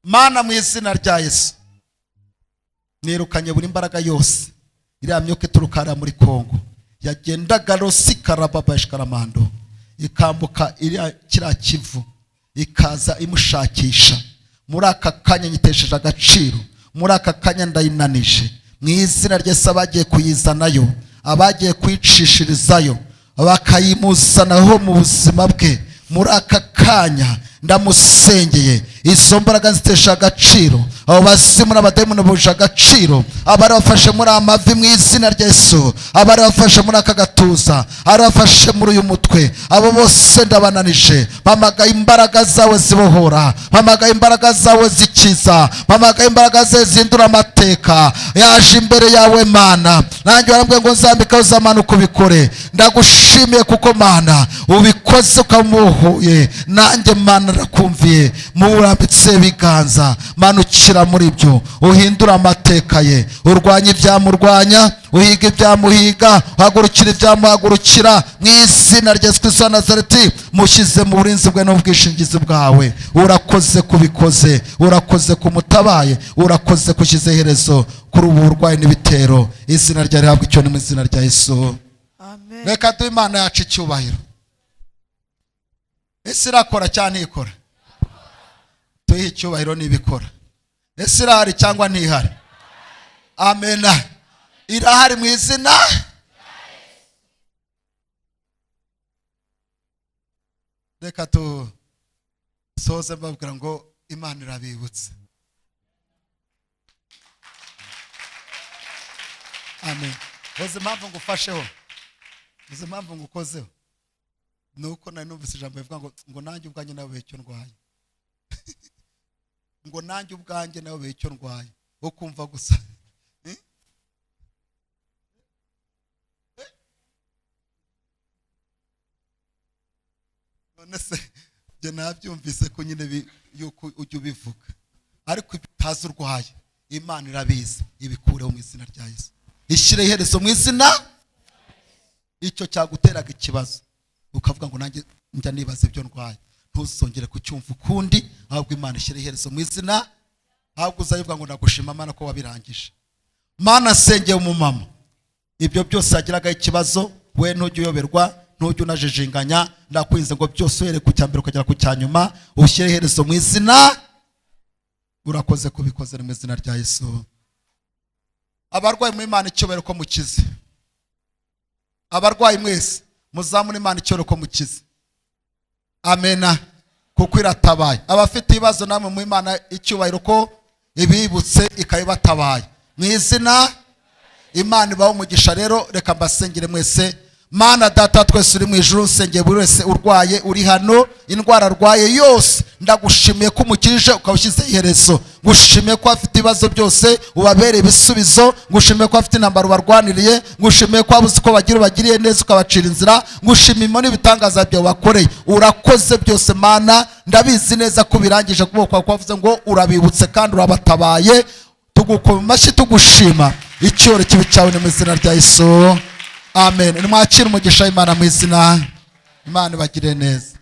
Mana mu izina rya Yesu, nirukanye buri mbaraga yose iriya myuka ituruka hariya muri Kongo yagendaga rosikarababashikaramando ikambuka iriya kiriya Kivu ikaza imushakisha. Muri aka kanya nyitesheje agaciro, muri aka kanya ndayinanije mu izina rya Yesu. Abagiye kuyizanayo, abagiye kuyicishirizayo, Bakayimuzanaho mu buzima bwe muri aka kanya, ndamusengeye, izo mbaraga zitesha agaciro, abo bazimu n'abadayimoni buje agaciro, abari bafashe muri amavi mu izina rya Yesu, abari bafashe muri aka gatuza, abari bafashe muri uyu mutwe, abo bose ndabananije. Mpamagaye imbaraga zawe zibohora, mpamagaye imbaraga zawe zikiza, mpamagaye imbaraga ze zihindura amateka. Yaje imbere yawe Mana, nanjye warambwiye ngo nzambike uzamanuka ubikore. Ndagushimiye kuko Mana ubikoze ukamuhuye, nanjye Mana ndakumviye. Murambitse ibiganza, manukira muri byo, uhindura amateka ye, urwanya ibyamurwanya, uhiga ibyamuhiga, uhagurukira ibyamuhagurukira mu izina rya Yesu Kristo wa Nazareti. Mushyize mu burinzi bwe n'ubwishingizi bwawe. Urakoze kubikoze, urakoze kumutabaye, urakoze kushyize iherezo kuri ubu burwayi n'ibitero. Izina rya rihabwa icyo ni mu izina rya Yesu. Amen. Reka duhe Imana yacu icyubahiro. Ese irakora cyangwa ntikora? Tuyihe icyubahiro n'ibikora. Ese irahari cyangwa ntihari? Amena. Irahari mu izina. Reka tusoze mbabwira ngo Imana irabibutse. Amen. Uzi impamvu ngufasheho, uzi impamvu ngukozeho, nuko nari numvise ijambo rivuga ngo nanjye ubwanjye nawe icyo ndwaye. Ngo nanjye ubwanjye nawe icyo ndwaye, ukumva gusa. None se njye nabyumvise ko nyine yuko ujya ubivuga, ariko utazi urwaye, Imana irabizi, ibikureho mu izina rya Yesu. Ishyire iherezo mu izina. Icyo cyaguteraga ikibazo ukavuga ngo nanjye njya nibaza ibyo ndwaye, ntuzongere kucyumva ukundi, ahubwo Imana ishyire iherezo mu izina. Ahubwo uzayivuga ngo ndagushima Mana ko wabirangije. Mana sengeye umumama, ibyo byose yagiraga ikibazo, we ntujya uyoberwa, ntujya unajijinganya, ndakwinze ngo byose uhere ku cya mbere ukagera ku cya nyuma, ushyire iherezo mu izina. Urakoze kubikoze mu izina rya Yesu. Abarwayi mu Imana icyubahiro ko mukize. Abarwayi mwese muzamure Imana icyubahiro ko mukize. Amena. Kuko iratabaye. Abafite ibibazo namwe mu Imana icyubahiro ko ibibutse ikabibatabaye mu izina. Imana ibaho umugisha. Rero reka mbasengere mwese. Mana data twese uri mu ijuru, nsengeye buri wese urwaye uri hano, indwara arwaye yose ndagushimiye ko umukije ukawushyize iherezo. Ngushimiye ko afite ibibazo byose ubabereye ibisubizo, ngushimiye ko afite intambara ubarwaniriye, ngushimiye ko abuze uko bagira ubagiriye neza ukabacira inzira, ngushimiye n'ibitangaza byawe wakoreye. Urakoze byose Mana, ndabizi neza ko birangije kuboko kwawe kwavuze ngo urabibutse kandi urabatabaye. Tugukoma amashyi tugushima. Icyoro kibi cyawe ni mu izina rya Yesu. Amen. Nimwakire umugisha w'Imana mu izina. Imana ibagire neza.